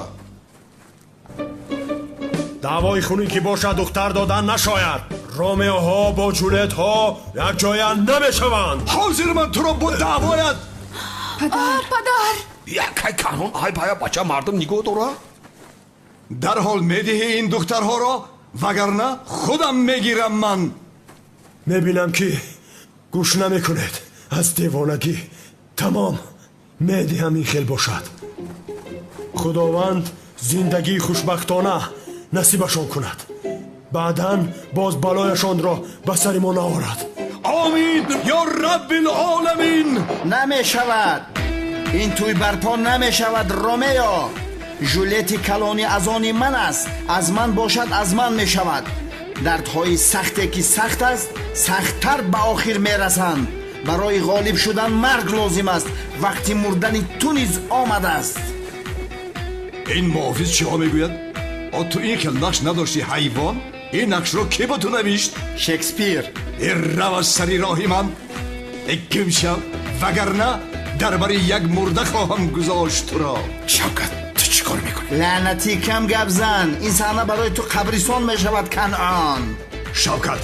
Даъвои хунин ки бошад, духтар додан нашояд. Ромеоҳо бо Ҷулетҳо якҷоя намешаванд. Ҳозир ман туро бо даъвоят. Падар, падар. Якай Канон ай бая бача мардум нигоҳ дора. Дарҳол медиҳӣ ин духтарҳоро, вагарна худам мегирам ман. Мебинам ки гӯш намекунед. Аз девонагӣ тамом медиҳам ин хел бошад. Худованд зиндагии хушбахтона насибашон кунад. Баъдан боз балояшонро ба сари мо наорад. Омин ё раббилоламин. Намешавад. Ин тӯй барпо намешавад Ромео. Жулети калони аз они ман аст. Аз ман бошад, аз ман мешавад. Дардҳои сахте ки сахт аст, сахттар ба охир мерасанд. Барои ғолиб шудан марг лозим аст. Вақти мурдани ту низ омадааст. Ин муҳофиз чиҳо мегӯяд? О ту ин хел нақш надошти ҳайвон? Ин нақшро ки ба ту навишт? Шекспир. Рав аз сари роҳи ман, гим шав, вагарна дар бари як мурда хоҳам гузошт туро. Шавкат, ту чӣ кор мекунӣ? Лаънатӣ, кам гап зан. Ин саҳна барои ту қабрисон мешавад, Канъон. Шавкат,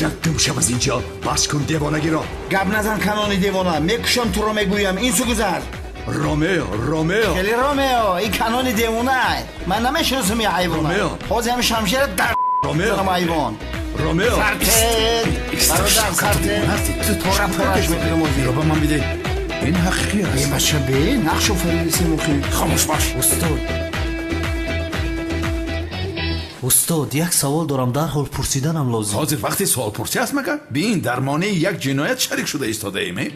рав гум шав аз инҷо. Бас кун девонагиро. Гап назан Канони девона, мекушам туро мегӯям. Ин су гузар. Ромео, Ромео. Хеле Ромео, ин Канони девона. Ман намешиносам ин ҳайвона. Ромео. Ҳозир ҳамин шамшера дар Ромео. ҳайвон. Ромео. Сартед. Бародар, сартед. Пора пораш мекунам ҳозир. Инро ба ман бидеҳ. Ин ҳақиқӣ аст. Ин бача бе нақш офаридааст охир. Хомӯш бош. Устод. Устод, як савол дорам, дарҳол пурсиданам лозим. Ҳозир вақти суолпурсӣ аст магар? Бин, дар монеи як ҷиноят шарик шуда истодаем, э?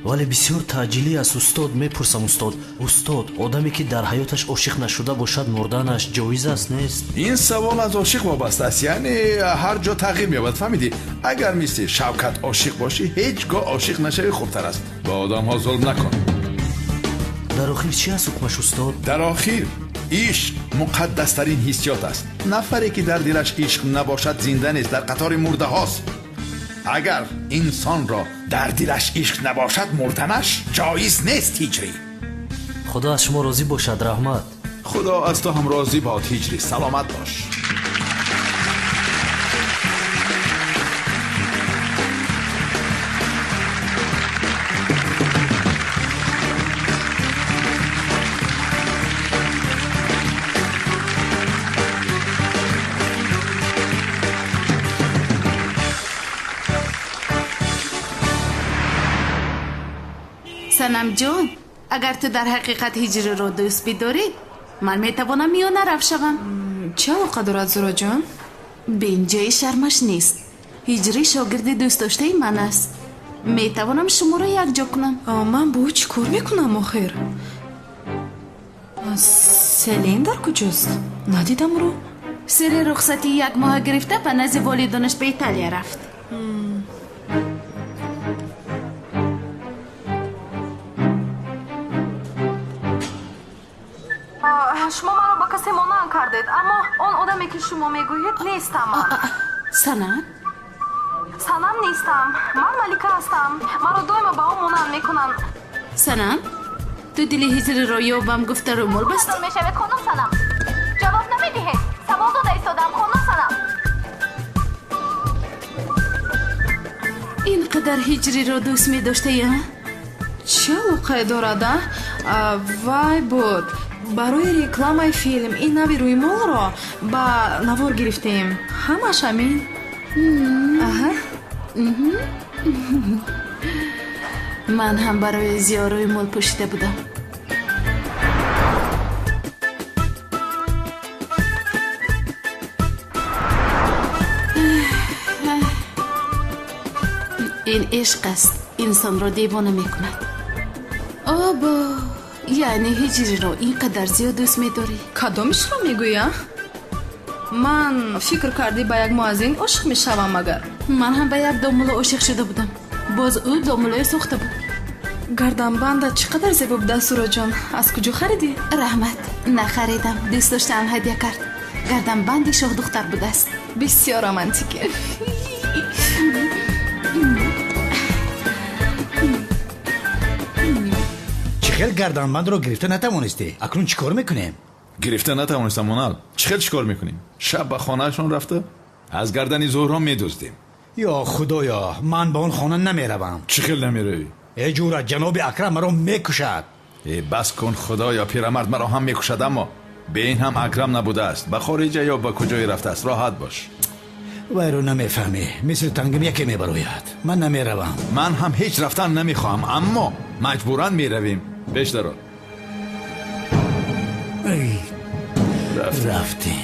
Вале бисёр таъҷилӣ аст устод, мепурсам устод. Устод, одаме ки дар ҳаёташ ошиқ нашуда бошад, мурданаш ҷоиз аст, нест? Ин савол аз ошиқ вобаста аст, яъне ҳар ҷо тағйир меёбад, фаҳмидӣ? Агар мисли Шавкат ошиқ бошӣ, ҳеҷ гоҳ ошиқ нашавӣ хубтар аст. Ба одамҳо зулм накун. Дар охир чӣ аст ҳукмаш устод? Дар охир ишқ муқаддастарин ҳиссиёт аст. Нафаре ки дар дилаш ишқ набошад зинда нест, дар қатори мурдаҳост. Агар инсонро дар дилаш ишқ набошад, мурданаш ҷоиз нест. Ҳиҷрӣ. Худо аз шумо розӣ бошад, раҳмат. Худо аз ту ҳам розӣ бод ҳиҷрӣ, саломат бош. Санамҷон, Агар ту дар ҳақиқат ҳиҷриро дӯст бидорӣ, ман метавонам миёнарав шавам. Чӣ алоқа дорад, Зуроҷон? Бин, ҷои шармаш нест. Ҳиҷрӣ шогирди дӯстдоштаи ман аст. Метавонам шуморо якҷо кунам. Ман бо ӯ чӣ кор мекунам охир? Селин дар куҷост? Надидам ӯро. Сири рухсати як моҳа гирифта ба назди волидонаш ба Италия рафт. Шумо маро ба касе монанд кардед, аммо он одаме ки шумо мегӯед нестам ман. Санам? Санам нестам. Ман Малика ҳастам. Маро доимо ба ӯ монанд мекунанд. Санам, ту дили ҳиҷриро ёбам гуфта рӯмол бастӣ? Мешавед хонум Санам. Ҷавоб намедиҳед. Савол дода истодам хонум Санам. Ин қадар ҳиҷриро дӯст медоштаи, а? Чӣ алоқае дорад, а? Вай буд. Барои рекламаи филм ин нави рӯймолро ба навор гирифтем. Ҳамаш ҳамин. Аҳа. Ман ҳам барои зиё рӯймол пӯшида будам. Ин ишқ аст, инсонро девона мекунад. Обо, яъне ҳиҷриро ин қадар зиёд дӯст медорӣ? Кадом ишқро мегӯӣ, а? Ман фикр кардӣ ба як муаззин ошиқ мешавам магар? Ман ҳам ба як домулло ошиқ шуда будам. Боз ӯ домуллои сӯхта буд. Гарданбандат чӣ қадар зебо будааст, Суроҷон. Аз куҷо харидӣ? Раҳмат, нахаридам. Дӯст доштаам ҳадя кард. Гарданбанди шоҳдухтар будааст. Бисёр романтикӣ. Чӣ хел гарданбандро гирифта натавонистӣ? Акнун чӣ кор мекунем? Гирифта натавонистам, Онал. Чӣ хел чӣ кор мекунем? Шаб ба хонаашон рафта аз гардани Зуҳро медуздем. Ё худоё, ман ба он хона намеравам. Чӣ хел намеравӣ? Э ҷура, ҷаноби Акрам маро мекушад. Э бас кун, худоё, пирамард маро ҳам мекушад, аммо бе ин ҳам Акрам набудааст. Ба хориҷа ё ба куҷое рафтааст. Роҳат бош. Вайро намефаҳмӣ. Мисли тангим яке мебарояд. Ман намеравам. Ман ҳам ҳеҷ рафтан намехоҳам, аммо маҷбуран меравем. Пеш даро. Рафтем.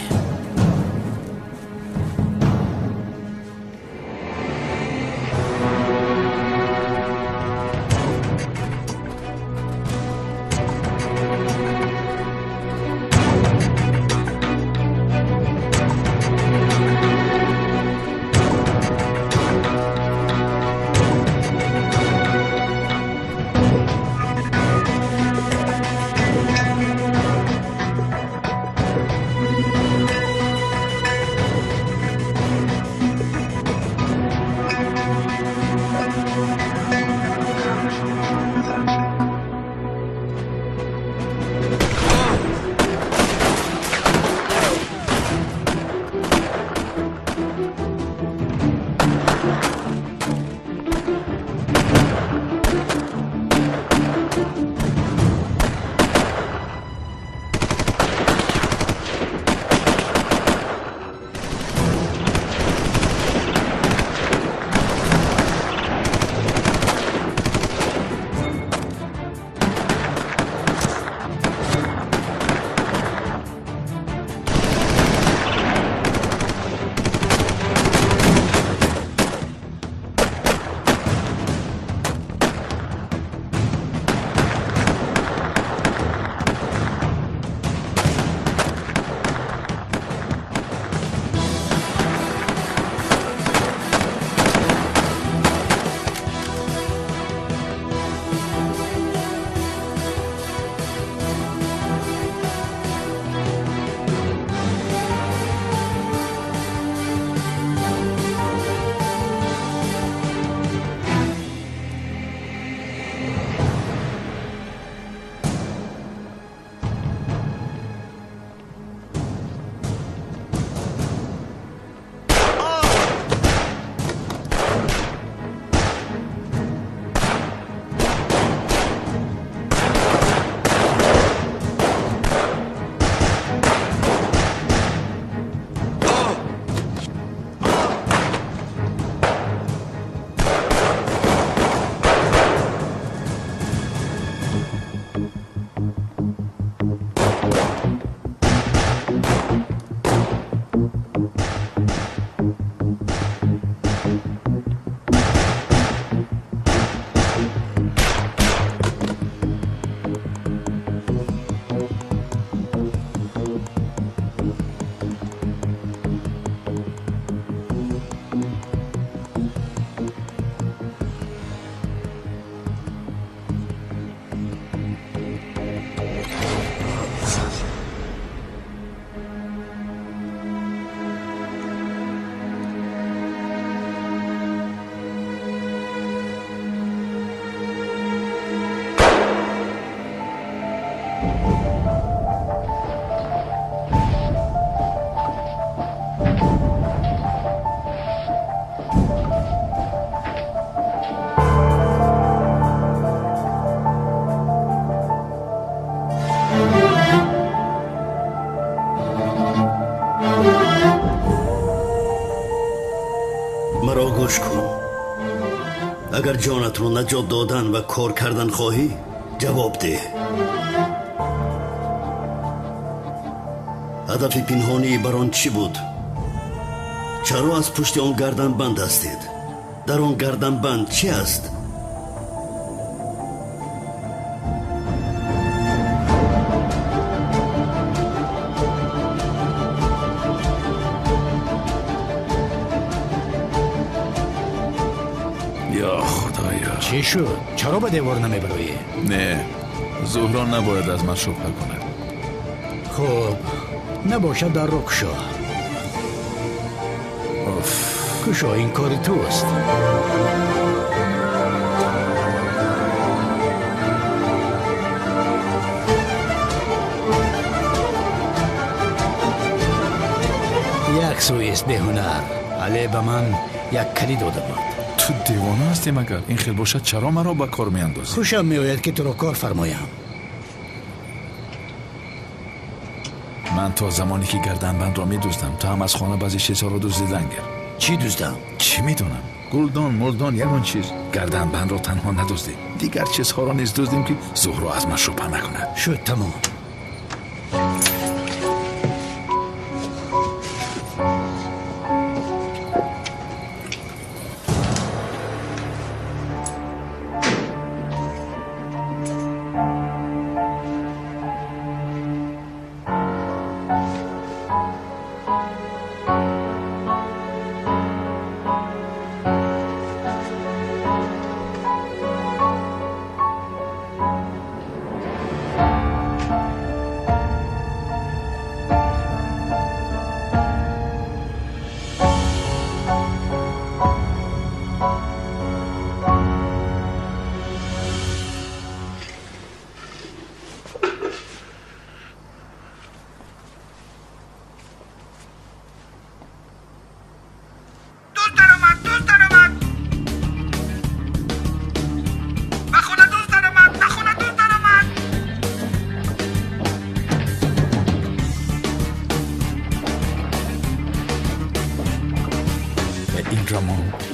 Маро гӯш кун. Агар ҷонатро наҷот додан ва кор кардан хоҳӣ, ҷавоб деҳ. Ҳадафи пинҳонии барон чӣ буд? Чаро аз пушти он гарданбанд ҳастед? Дар он гарданбанд чӣ аст? Ё Худоё! Чӣ шуд? Чаро ба девор намебароӣ? Не, Зуҳро набояд аз ман шубҳа кунад. Хуб, набошад дарро кушо. Уф. Кушо, ин кори туст. Як сӯист беҳунар. Але ба ман як калид дода буд. Ту девона ҳастӣ магар? Ин хел бошад, чаро маро ба кор меандозӣ? Хушам меояд, ки туро кор фармоям. Ман то замоне ки гарданбандро медуздам, ту ҳам аз хона баъзе чизҳоро дуздидан гир. Чӣ дуздам? Чӣ медонам? Гулдон, мулдон, ягон чиз. Гарданбандро танҳо надуздем, дигар чизҳоро низ дуздем, ки Зуҳро аз ман шубҳа накунад. Шуд, тамом.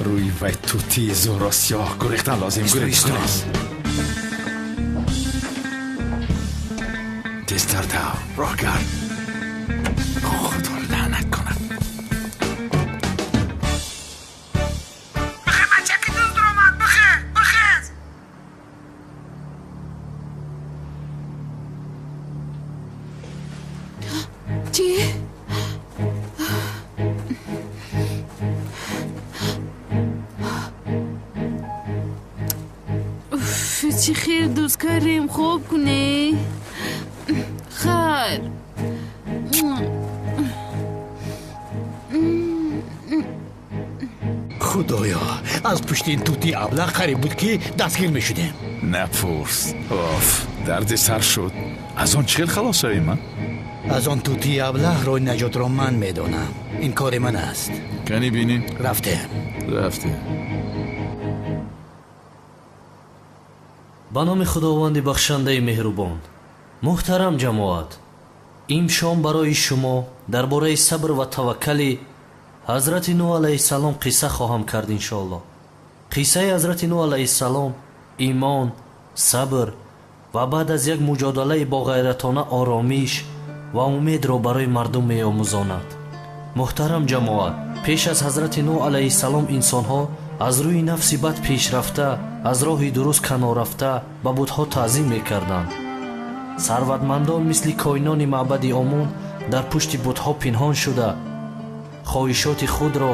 Рӯи вай тутии Зуҳро сиёҳ, гурехтан лозим. Гурез, гурез, тезтар дав, роҳ гард. Худо лаънат кунад. Бихе, бачаки дузд омад, бихе, бихез. Чӣ? Чӣ хел дӯст кардем, хоб кунӣ? Хайр. Худоё, аз пушти ин тутии аблаҳ қариб буд, ки дастгир мешудем. Напурс. Оф, дарди сар шуд. Аз он чӣ хел халос шавем, а? Аз он тутии аблаҳ роҳи наҷотро ман медонам. Ин кори ман аст. Кани бинем. Рафтем. Рафтем. Ба номи Худованди бахшандаи меҳрубон. Муҳтарам ҷамоат, имшом барои шумо дар бораи сабр ва таваккали ҳазрати Нӯҳ алайҳиссалом қисса хоҳам кард, иншоаллоҳ. Қиссаи ҳазрати Нӯҳ алайҳиссалом имон, сабр ва баъд аз як муҷодалаи боғайратона оромиш ва умедро барои мардум меомӯзонад. Муҳтарам ҷамоат, пеш аз ҳазрати Нӯҳ алайҳиссалом инсонҳо аз рӯи нафси бад пешрафта, аз роҳи дуруст каноррафта ба бутҳо таъзим мекарданд. Сарватмандон мисли коинони маъбади Омон дар пушти бутҳо пинҳон шуда, хоҳишоти худро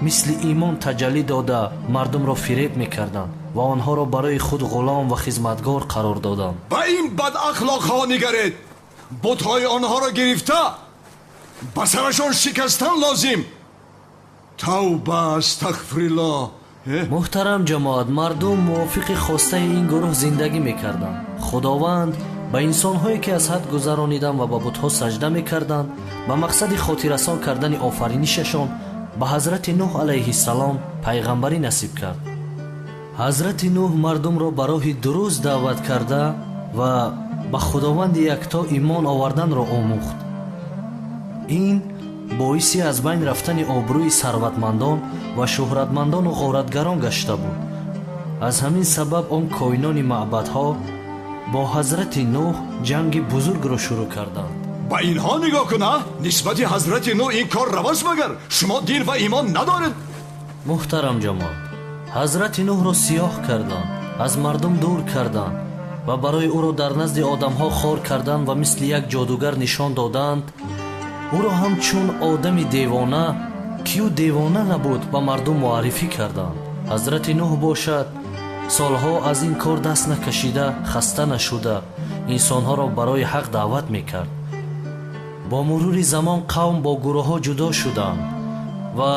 мисли имон таҷаллӣ дода, мардумро фиреб мекарданд ва онҳоро барои худ ғулом ва хизматгор қарор доданд. Ба ин бадахлоқҳо нигаред! Бутҳои онҳоро гирифта ба сарашон шикастан лозим. Тавба, астағфируллоҳ. Муҳтарам ҷамоат, мардум мувофиқи хостаи ин гурӯҳ зиндагӣ мекарданд. Худованд ба инсонҳое, ки аз ҳад гузаронидан ва ба бутҳо саҷда мекарданд, ба мақсади хотиррасон кардани офаринишашон ба ҳазрати Нӯҳ алайҳиссалом пайғамбарӣ насиб кард. Ҳазрати Нӯҳ мардумро ба роҳи дуруст даъват карда ва ба Худованди якто имон оварданро омӯхт. Ин Боиси аз байн рафтани обрӯи сарватмандон ва шӯҳратмандону ғоратгарон гашта буд. Аз ҳамин сабаб он коинони маъбадҳо бо ҳазрати Нӯҳ ҷанги бузургро шурӯъ карданд. Ба инҳо нигоҳ кун, а? Нисбати ҳазрати Нӯҳ ин кор равост магар? Шумо дин ва имон надоред? Муҳтарам ҷамоат, ҳазрати Нӯҳро сиёҳ карданд, аз мардум дур карданд ва барои ӯро дар назди одамҳо хор карданд ва мисли як ҷодугар нишон доданд. Ӯро ҳамчун одами девона, ки ӯ девона набуд, ба мардум муаррифӣ карданд. Ҳазрати Нӯҳ бошад, солҳо аз ин кор даст накашида, хаста нашуда, инсонҳоро барои ҳақ даъват мекард. Бо мурури замон қавм бо гурӯҳҳо ҷудо шуданд ва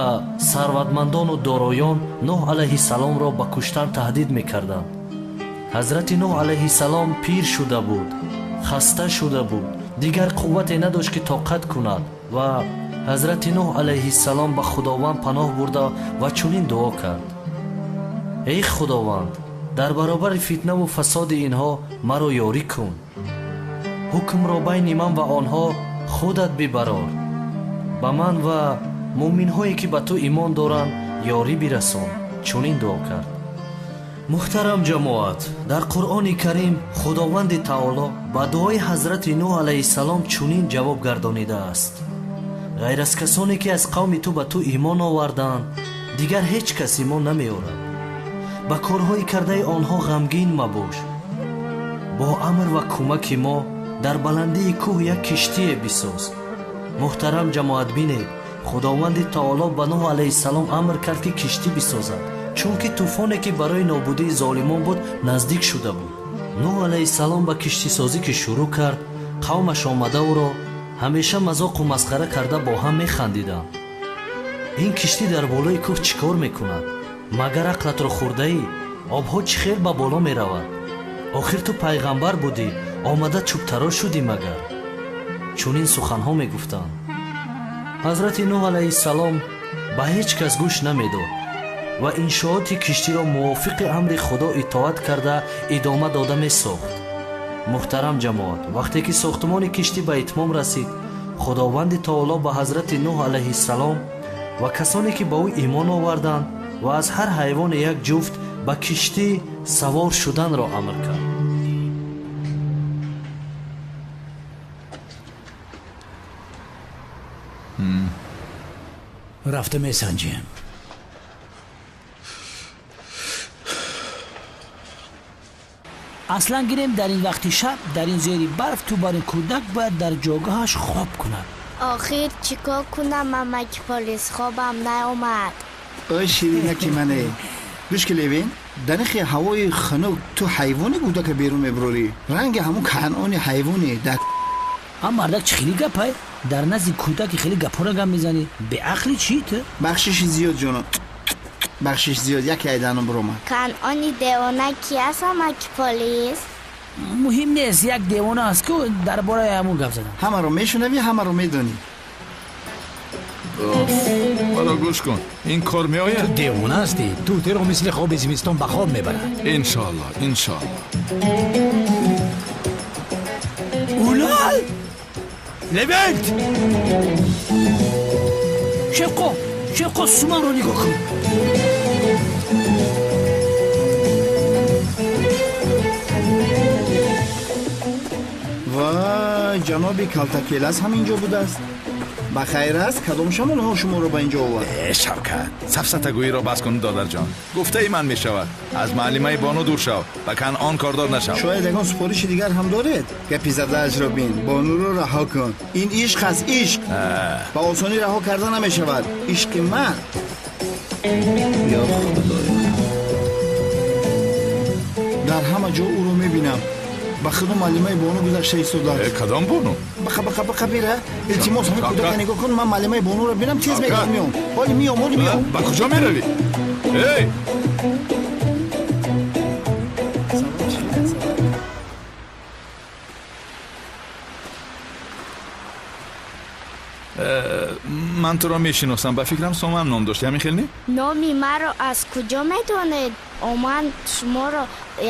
сарватмандону дороён Нӯҳ алайҳиссаломро ба куштан таҳдид мекарданд. Ҳазрати Нӯҳ алайҳиссалом пир шуда буд, хаста шуда буд, дигар қуввате надошт, ки тоқат кунад ва ҳазрати Нӯҳ алайҳиссалом ба Худованд паноҳ бурда ва чунин дуо кард: эй Худованд, дар баробари фитнаву фасоди инҳо маро ёрӣ кун. Ҳукмро байни ман ва онҳо худат бибарор. Ба ман ва муъминҳое, ки ба ту имон доранд, ёрӣ бирасон. Чунин дуо кард. Муҳтарам ҷамоат, дар Қуръони Карим Худованди Таоло ба дуои ҳазрати Нӯҳ алайҳиссалом чунин ҷавоб гардонидааст: ғайр аз касоне, ки аз қавми ту ба ту имон оварданд, дигар ҳеҷ кас имон намеорад. Ба корҳои кардаи онҳо ғамгин мабош. Бо амр ва кӯмаки мо дар баландии кӯҳ як киштие бисоз. Муҳтарам ҷамоат, бинед, Худованди Таоло ба Нӯҳ алайҳиссалом амр кард, ки киштӣ бисозад, чунки тӯфоне, ки барои нобудии золимон буд, наздик шуда буд. Нӯҳ алайҳиссалом ба киштисозӣ ки шурӯъ кард, қавмаш омада ӯро ҳамеша мазоқу масхара карда бо ҳам механдиданд. Ин киштӣ дар болои кӯҳ чӣ кор мекунад? Магар ақлатро хӯрдаӣ? Обҳо чӣ хел ба боло меравад? Охир ту пайғамбар будӣ, омада чӯбтарош шудӣ магар? Чунин суханҳо мегуфтанд. Ҳазрати Нӯҳ алайҳиссалом ба ҳеҷ кас гӯш намедод ва иншооти киштиро мувофиқи амри Худо итоат карда идома дода месохт. Муҳтарам ҷамоат, вақте ки сохтмони киштӣ ба итмом расид, Худованди Таоло ба ҳазрати Нӯҳ алайҳиссалом ва касоне, ки ба ӯ имон оварданд ва аз ҳар ҳайвоне як ҷуфт ба киштӣ савор шуданро амр кард. Рафта месанҷем. Аслан гирем, дар ин вақти шаб, дар ин зери барф, ту бар ин кӯдак бояд дар ҷойгоҳаш хоб кунад. Охир чӣ кор кунам, амаки полис, хобам наомад. Ой, ширинаки мане, гӯш ки Левин, дар ихи ҳавои хунук ту ҳайвони кӯдака берун мебурорӣ. Ранги ҳамун канъони ҳайвоне дар А мардак, чӣ хеле гапай? Дар назди кӯдаки хеле гапҳоро гап мезанӣ. Беақли чӣ ту? Бахшиши зиёд, ҷонам, бахшиш зиёд, яке айданом биромад. Канъони девона ки аст, амаки полис? Муҳим нест, як девона аст ку, дар бораи ҳамун гап задам. Ҳамаро мешунавӣ, ҳамаро медонӣ. Маро гӯш кун, ин кор меояд. Ту девона ҳастӣ. Тӯтиро мисли хоби зимистон ба хоб мебарад. Иншоалло, иншоалло. Улал! Левент! Шевқо, Шевқо, суманро нигоҳ кун. Вай, ҷаноби калтакелас ҳам инҷо будааст. Ба хайр аст, кадом шамолҳо шуморо ба инҷо овард? Э, Шавкат, сафсатагӯиро бас кун, додарҷон. Гуфтаи ман мешавад. Аз муаллимаи Бону дур шав, ба Канъон кордор нашав. Шояд ягон супориши дигар ҳам доред? Гапи задаашро бин, Бонуро раҳо кун. Ин ишқ аст, ишқ. Ба осонӣ раҳо карда намешавад. Ишқи ман. Ё Худоё, дар ҳама ҷо ӯро мебинам. Ба худу муаллимаи Бону гузашта истодааст. Э, кадом Бону? Бақа, бақа, бақа, бира, илтимос, ҳамин кӯдака нигоҳ кун. Ман муаллимаи Бонуро бинам, тез мегардам, меом. Ҳоли меом, ҳоли меом. Ба куҷо меравӣ? Эй! Ман туро мешиносам, ба фикрам Соман ном дошти, ҳамин хел не? Номи маро аз куҷо медонед? Ман шуморо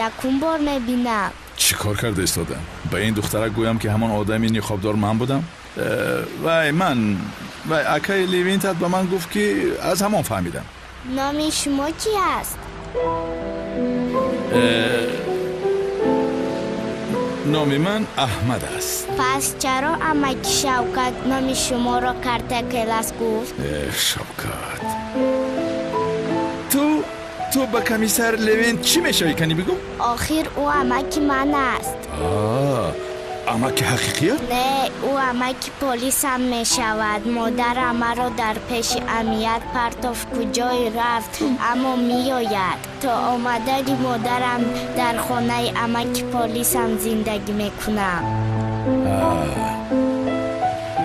якум бор мебинам. Чӣ кор карда истодам? Ба ин духтарак гӯям, ки ҳамон одами ниқобдор ман будам? Вай, ман Ва акаи Левинтат ба ман гуфт, ки аз ҳамон фаҳмидам. Номи шумо чӣ аст? Номи ман Аҳмад аст. Пас чаро амаки Шавкат номи шуморо карта келас гуфт? Шавкат, ту ба комиссар Левин чӣ мешавӣ, кани бигӯ? Охир ӯ амаки ман аст. Амаки ҳақиқият? Не, ӯ амаки полисам мешавад. Модарам маро дар пеши амният партофт, куҷое рафт, аммо меояд. То омадани модарам дар хонаи амаки полисам зиндагӣ мекунам.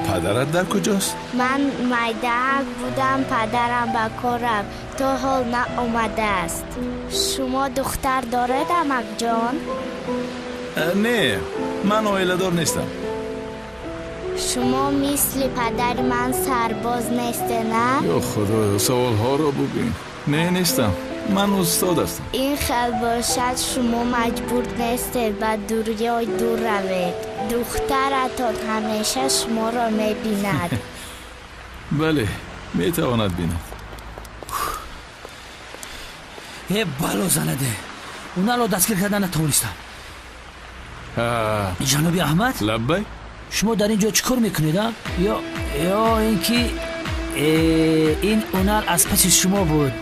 Падарат дар куҷост? Ман майдаак будам, падарам ба кор рафт, то ҳол наомадааст. Шумо духтар доред, амакҷон? Не, ман оиладор нестам. Шумо мисли падари ман сарбоз несте, на? Ё Худоё, саволҳоро бубин. Не, нестам. Ман устод ҳастам. Ин хел бошад, шумо маҷбур нестед ба дунёи дур равед. Духтаратон ҳамеша шуморо мебинад. Бале, метавонад бинад. Э, бало занаде, унаро дастгир карда натавонистам. Ҷаноби Аҳмад? Лаббай. Шумо дар ин ҷо чӣ кор мекунед, а? Ё ин ки ин ҳунар аз паси шумо буд?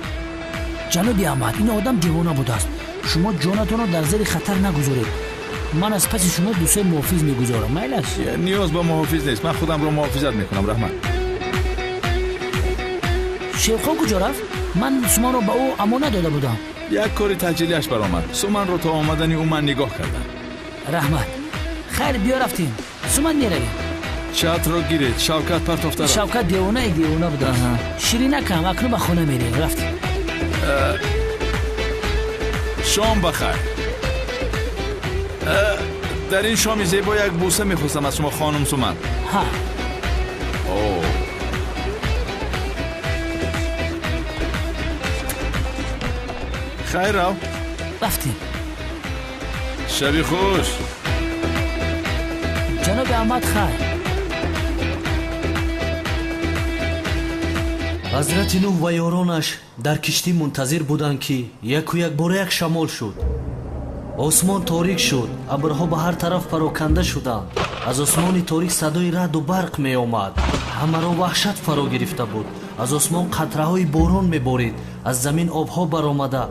Ҷаноби Аҳмад, ин одам девона будааст. Шумо ҷонатонро дар зери хатар нагузоред. Ман аз паси шумо дусе муҳофиз мегузорам, майл аст? Ниёз ба муҳофиз нест, ман худамро муҳофизат мекунам, раҳмат. Шерхон куҷо рафт? Ман суманро ба ӯ амонат дода будам. Як кори таъҷилиаш баромад. Суманро то омадани ӯ ман нигоҳ кардам. Раҳмат. Хайр, биё рафтем. Суман меравем. Чатро гиред, Шавкат партофта рафт. Шавкат девонаи девона будааст. Ширинакам, акнун ба хона мерем. Рафтем. Шом бахайр. Дар ин шоми зебо як бӯса мехостам аз шумо, хонум Суман. Ҳа. Хайр, рав. Рафтем. Шаби хуш. Ҷаноби Аҳмад, хайр. Ҳазрати Нӯҳ ва ёронаш дар киштӣ мунтазир буданд, ки яку якбора як шамол шуд. Осмон торик шуд, абрҳо ба ҳар тараф пароканда шуданд. Аз осмони торик садои раъду барқ меомад. Ҳамаро ваҳшат фаро гирифта буд. Аз осмон қатраҳои борон меборид, аз замин обҳо баромада,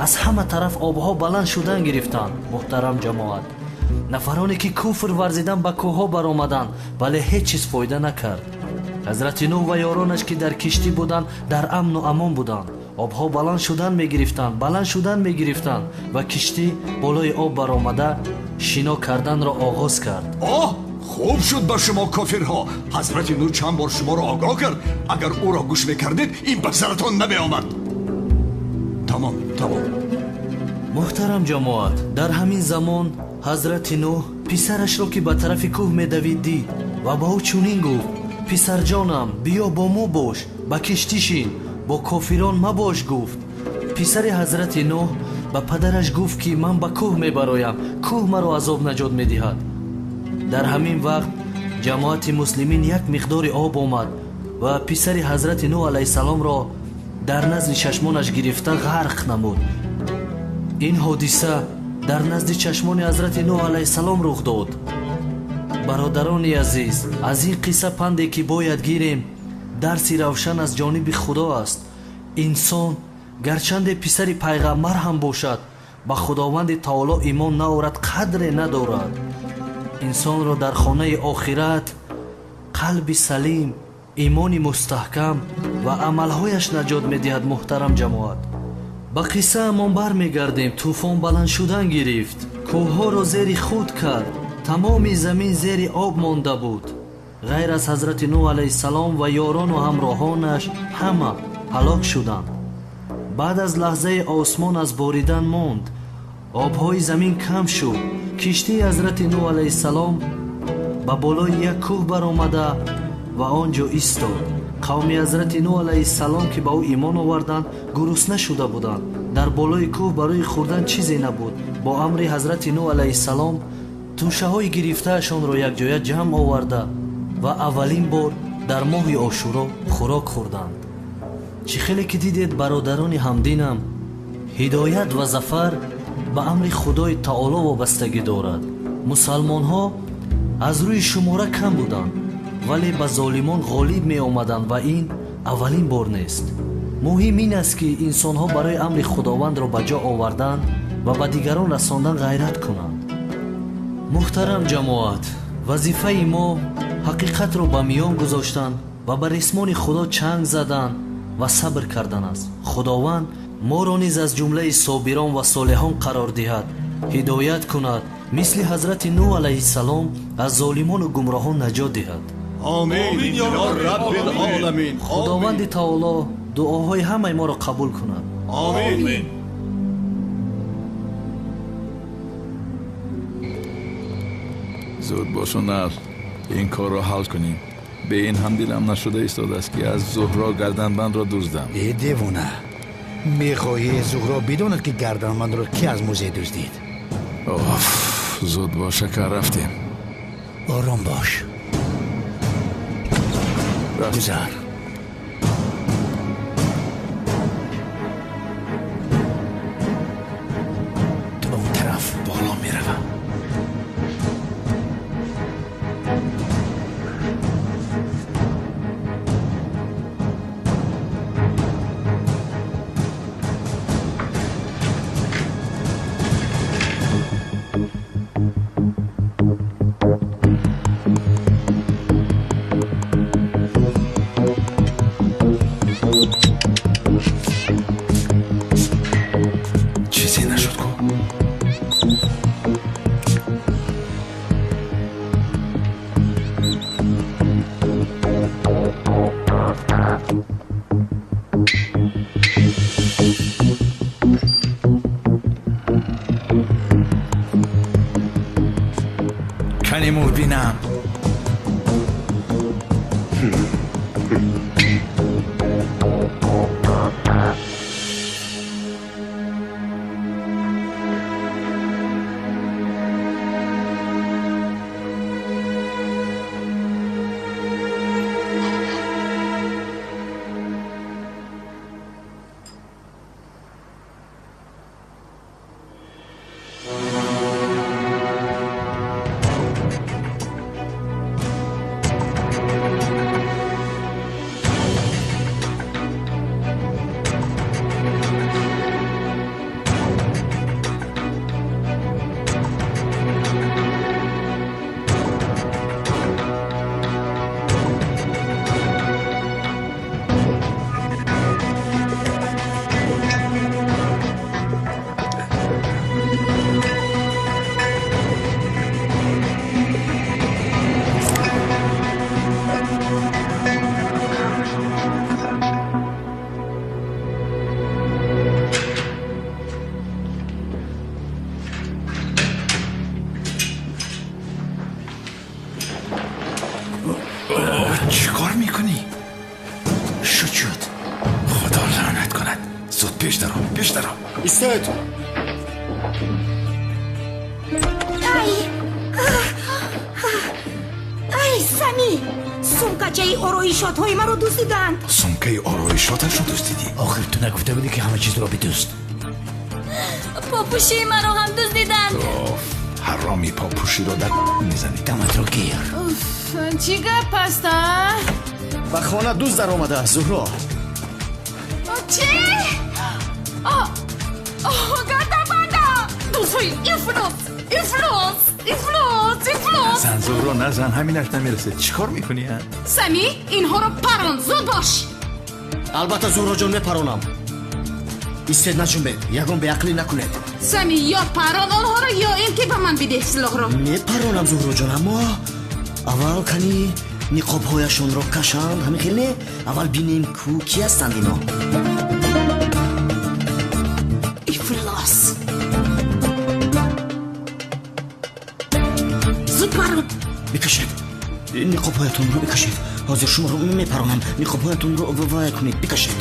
аз ҳама тараф обҳо баланд шудан гирифтанд. Муҳтарам ҷамоат, нафароне ки куфр варзидан ба кӯҳҳо баромаданд, вале ҳеҷ чиз фоида накард. Ҳазрати Нӯҳ ва ёронаш, ки дар киштӣ буданд, дар амну амон буданд. Обҳо баланд шудан мегирифтанд, баланд шудан мегирифтанд ва киштӣ болои об баромада шино карданро оғоз кард. Оҳ, хуб шуд ба шумо кофирҳо. Ҳазрати Нӯҳ чанд бор шуморо огоҳ кард. Агар ӯро гӯш мекардед, ин ба саратон намеомад. Тамом, тамом. Муҳтарам ҷамоат, дар ҳамин замон ҳазрати Нӯҳ писарашро, ки ба тарафи кӯҳ медавид, дид ва ба ӯ чунин гуфт: писарҷонам, биё бо мо бош, ба киштӣ шин, бо кофирон мабош. Гуфт. Писари ҳазрати Нӯҳ ба падараш гуфт, ки ман ба кӯҳ мебароям, кӯҳ маро аз об наҷот медиҳад. Дар ҳамин вақт ҷамоати муслимин як миқдори об омад ва писари ҳазрати Нӯҳ алайҳиссаломро дар назди чашмонаш гирифта ғарқ намуд. Ин ҳодиса дар назди чашмони ҳазрати Нӯҳ алайҳиссалом рух дод. Бародарони азиз, аз ин қисса панде ки бояд гирем, дарси равшан аз ҷониби Худо аст. Инсон гарчанде писари пайғамбар ҳам бошад, ба Худованди Таоло имон наорад, қадре надорад. Инсонро дар хонаи охират қалби салим, имони мустаҳкам ва амалҳояш наҷот медиҳад. Муҳтарам ҷамоат, ба қиссаамон бармегардем. Тӯфон баланд шудан гирифт, кӯҳҳоро зери худ кард, тамоми замин зери об монда буд. Ғайр аз ҳазрати Нӯҳ алайҳиссалом ва ёрону ҳамроҳонаш ҳама ҳалок шуданд. Баъд аз лаҳзаи осмон аз боридан монд, обҳои замин кам шуд. Киштии ҳазрати Нӯҳ алайҳиссалом ба болои як кӯҳ баромада ва он ҷо истод. Қавми ҳазрати Нӯҳ алайҳиссалом, ки ба ӯ имон оварданд, гурусна шуда буданд. Дар болои кӯҳ барои хӯрдан чизе набуд. Бо амри ҳазрати Нӯҳ алайҳиссалом тӯшаҳои гирифтаашонро якҷоя ҷамъ оварда ва аввалин бор Дар моҳи Ошуро хӯрок хӯрданд. Чӣ хеле ки дидед, бародарони ҳамдинам, ҳидоят ва зафар ба амри Худои Таоло вобастагӣ дорад. Мусалмонҳо аз рӯи шумора кам буданд, вале ба золимон ғолиб меомаданд ва ин аввалин бор нест. Муҳим ин аст, ки инсонҳо барои амри Худовандро ба ҷо овардан ва ба дигарон расондан ғайрат кунанд. Муҳтарам ҷамоат, вазифаи мо ҳақиқатро ба миён гузоштан ва ба рисмони Худо чанг задан ва сабр кардан аст. Худованд моро низ аз ҷумлаи собирон ва солиҳон қарор диҳад, ҳидоят кунад, мисли ҳазрати Нӯҳ алайҳиссалом аз золимону гумроҳон наҷот диҳад. Омин ё Раббил оламин. Худованди Таоло дуоҳои ҳамаи моро қабул кунад. Омин. Зуд бош, Унал, ин корро ҳал кунем. Бе ин ҳам дилам нашуда истодааст, ки аз Зуҳро гарданбандро дуздам. Э девона, мехоҳӣ Зуҳро бидонад, ки гарданбандро кӣ аз музей дуздид? Оф, зуд бош, ака, рафтем. Ором бош. Гузар. Ту ба он тараф. Боло меравам. Чизе нашуд ку? Кани мурбинам. Чӣ кор мекунӣ? Шуд, шуд. Худо лаънат кунад. Зуд пеш даро, пеш даро. Истед! Ай! Ай, Сами! Сумкачаи ороишотҳои маро дуздиданд. Сумкаи ороишоташро дуздидӣ? Охир ту нагуфта будӣ, ки ҳама чизро бидузд? Попӯшии маро ҳам дуздиданд. Оф, ҳароми попӯширо дар мезанӣ. Даматро гир. Чӣ гап аст, а? Ба хона дузд даромадааст, Зуҳро. Чӣ? Гарданбандам! Дузҳои ифлос, ифлос, ифлос, ифлос! Назан, Зуҳро, назан, ҳаминаш намерасед. Чӣ кор мекунӣ, а? Сами, инҳоро парон, зуд бош! Албатта, Зуҳроҷон, мепаронам. Истед, наҷунбед, ягон беақлӣ накунед. Сами, ё парон онҳоро, ё ин ки ба ман бидеҳ силоҳро. Мепаронам, Зуҳроҷон, аммо аввал кани ниқобҳояшонро кашанд, ҳамин хел не? Аввал бинем, ку кӣ ҳастанд ино. Ифлос! Зуд парон! Бикашед, ниқобҳоятонро бикашед. Ҳозир шуморо мепаронам. Ниқобҳоятонро вай кунед, бикашед.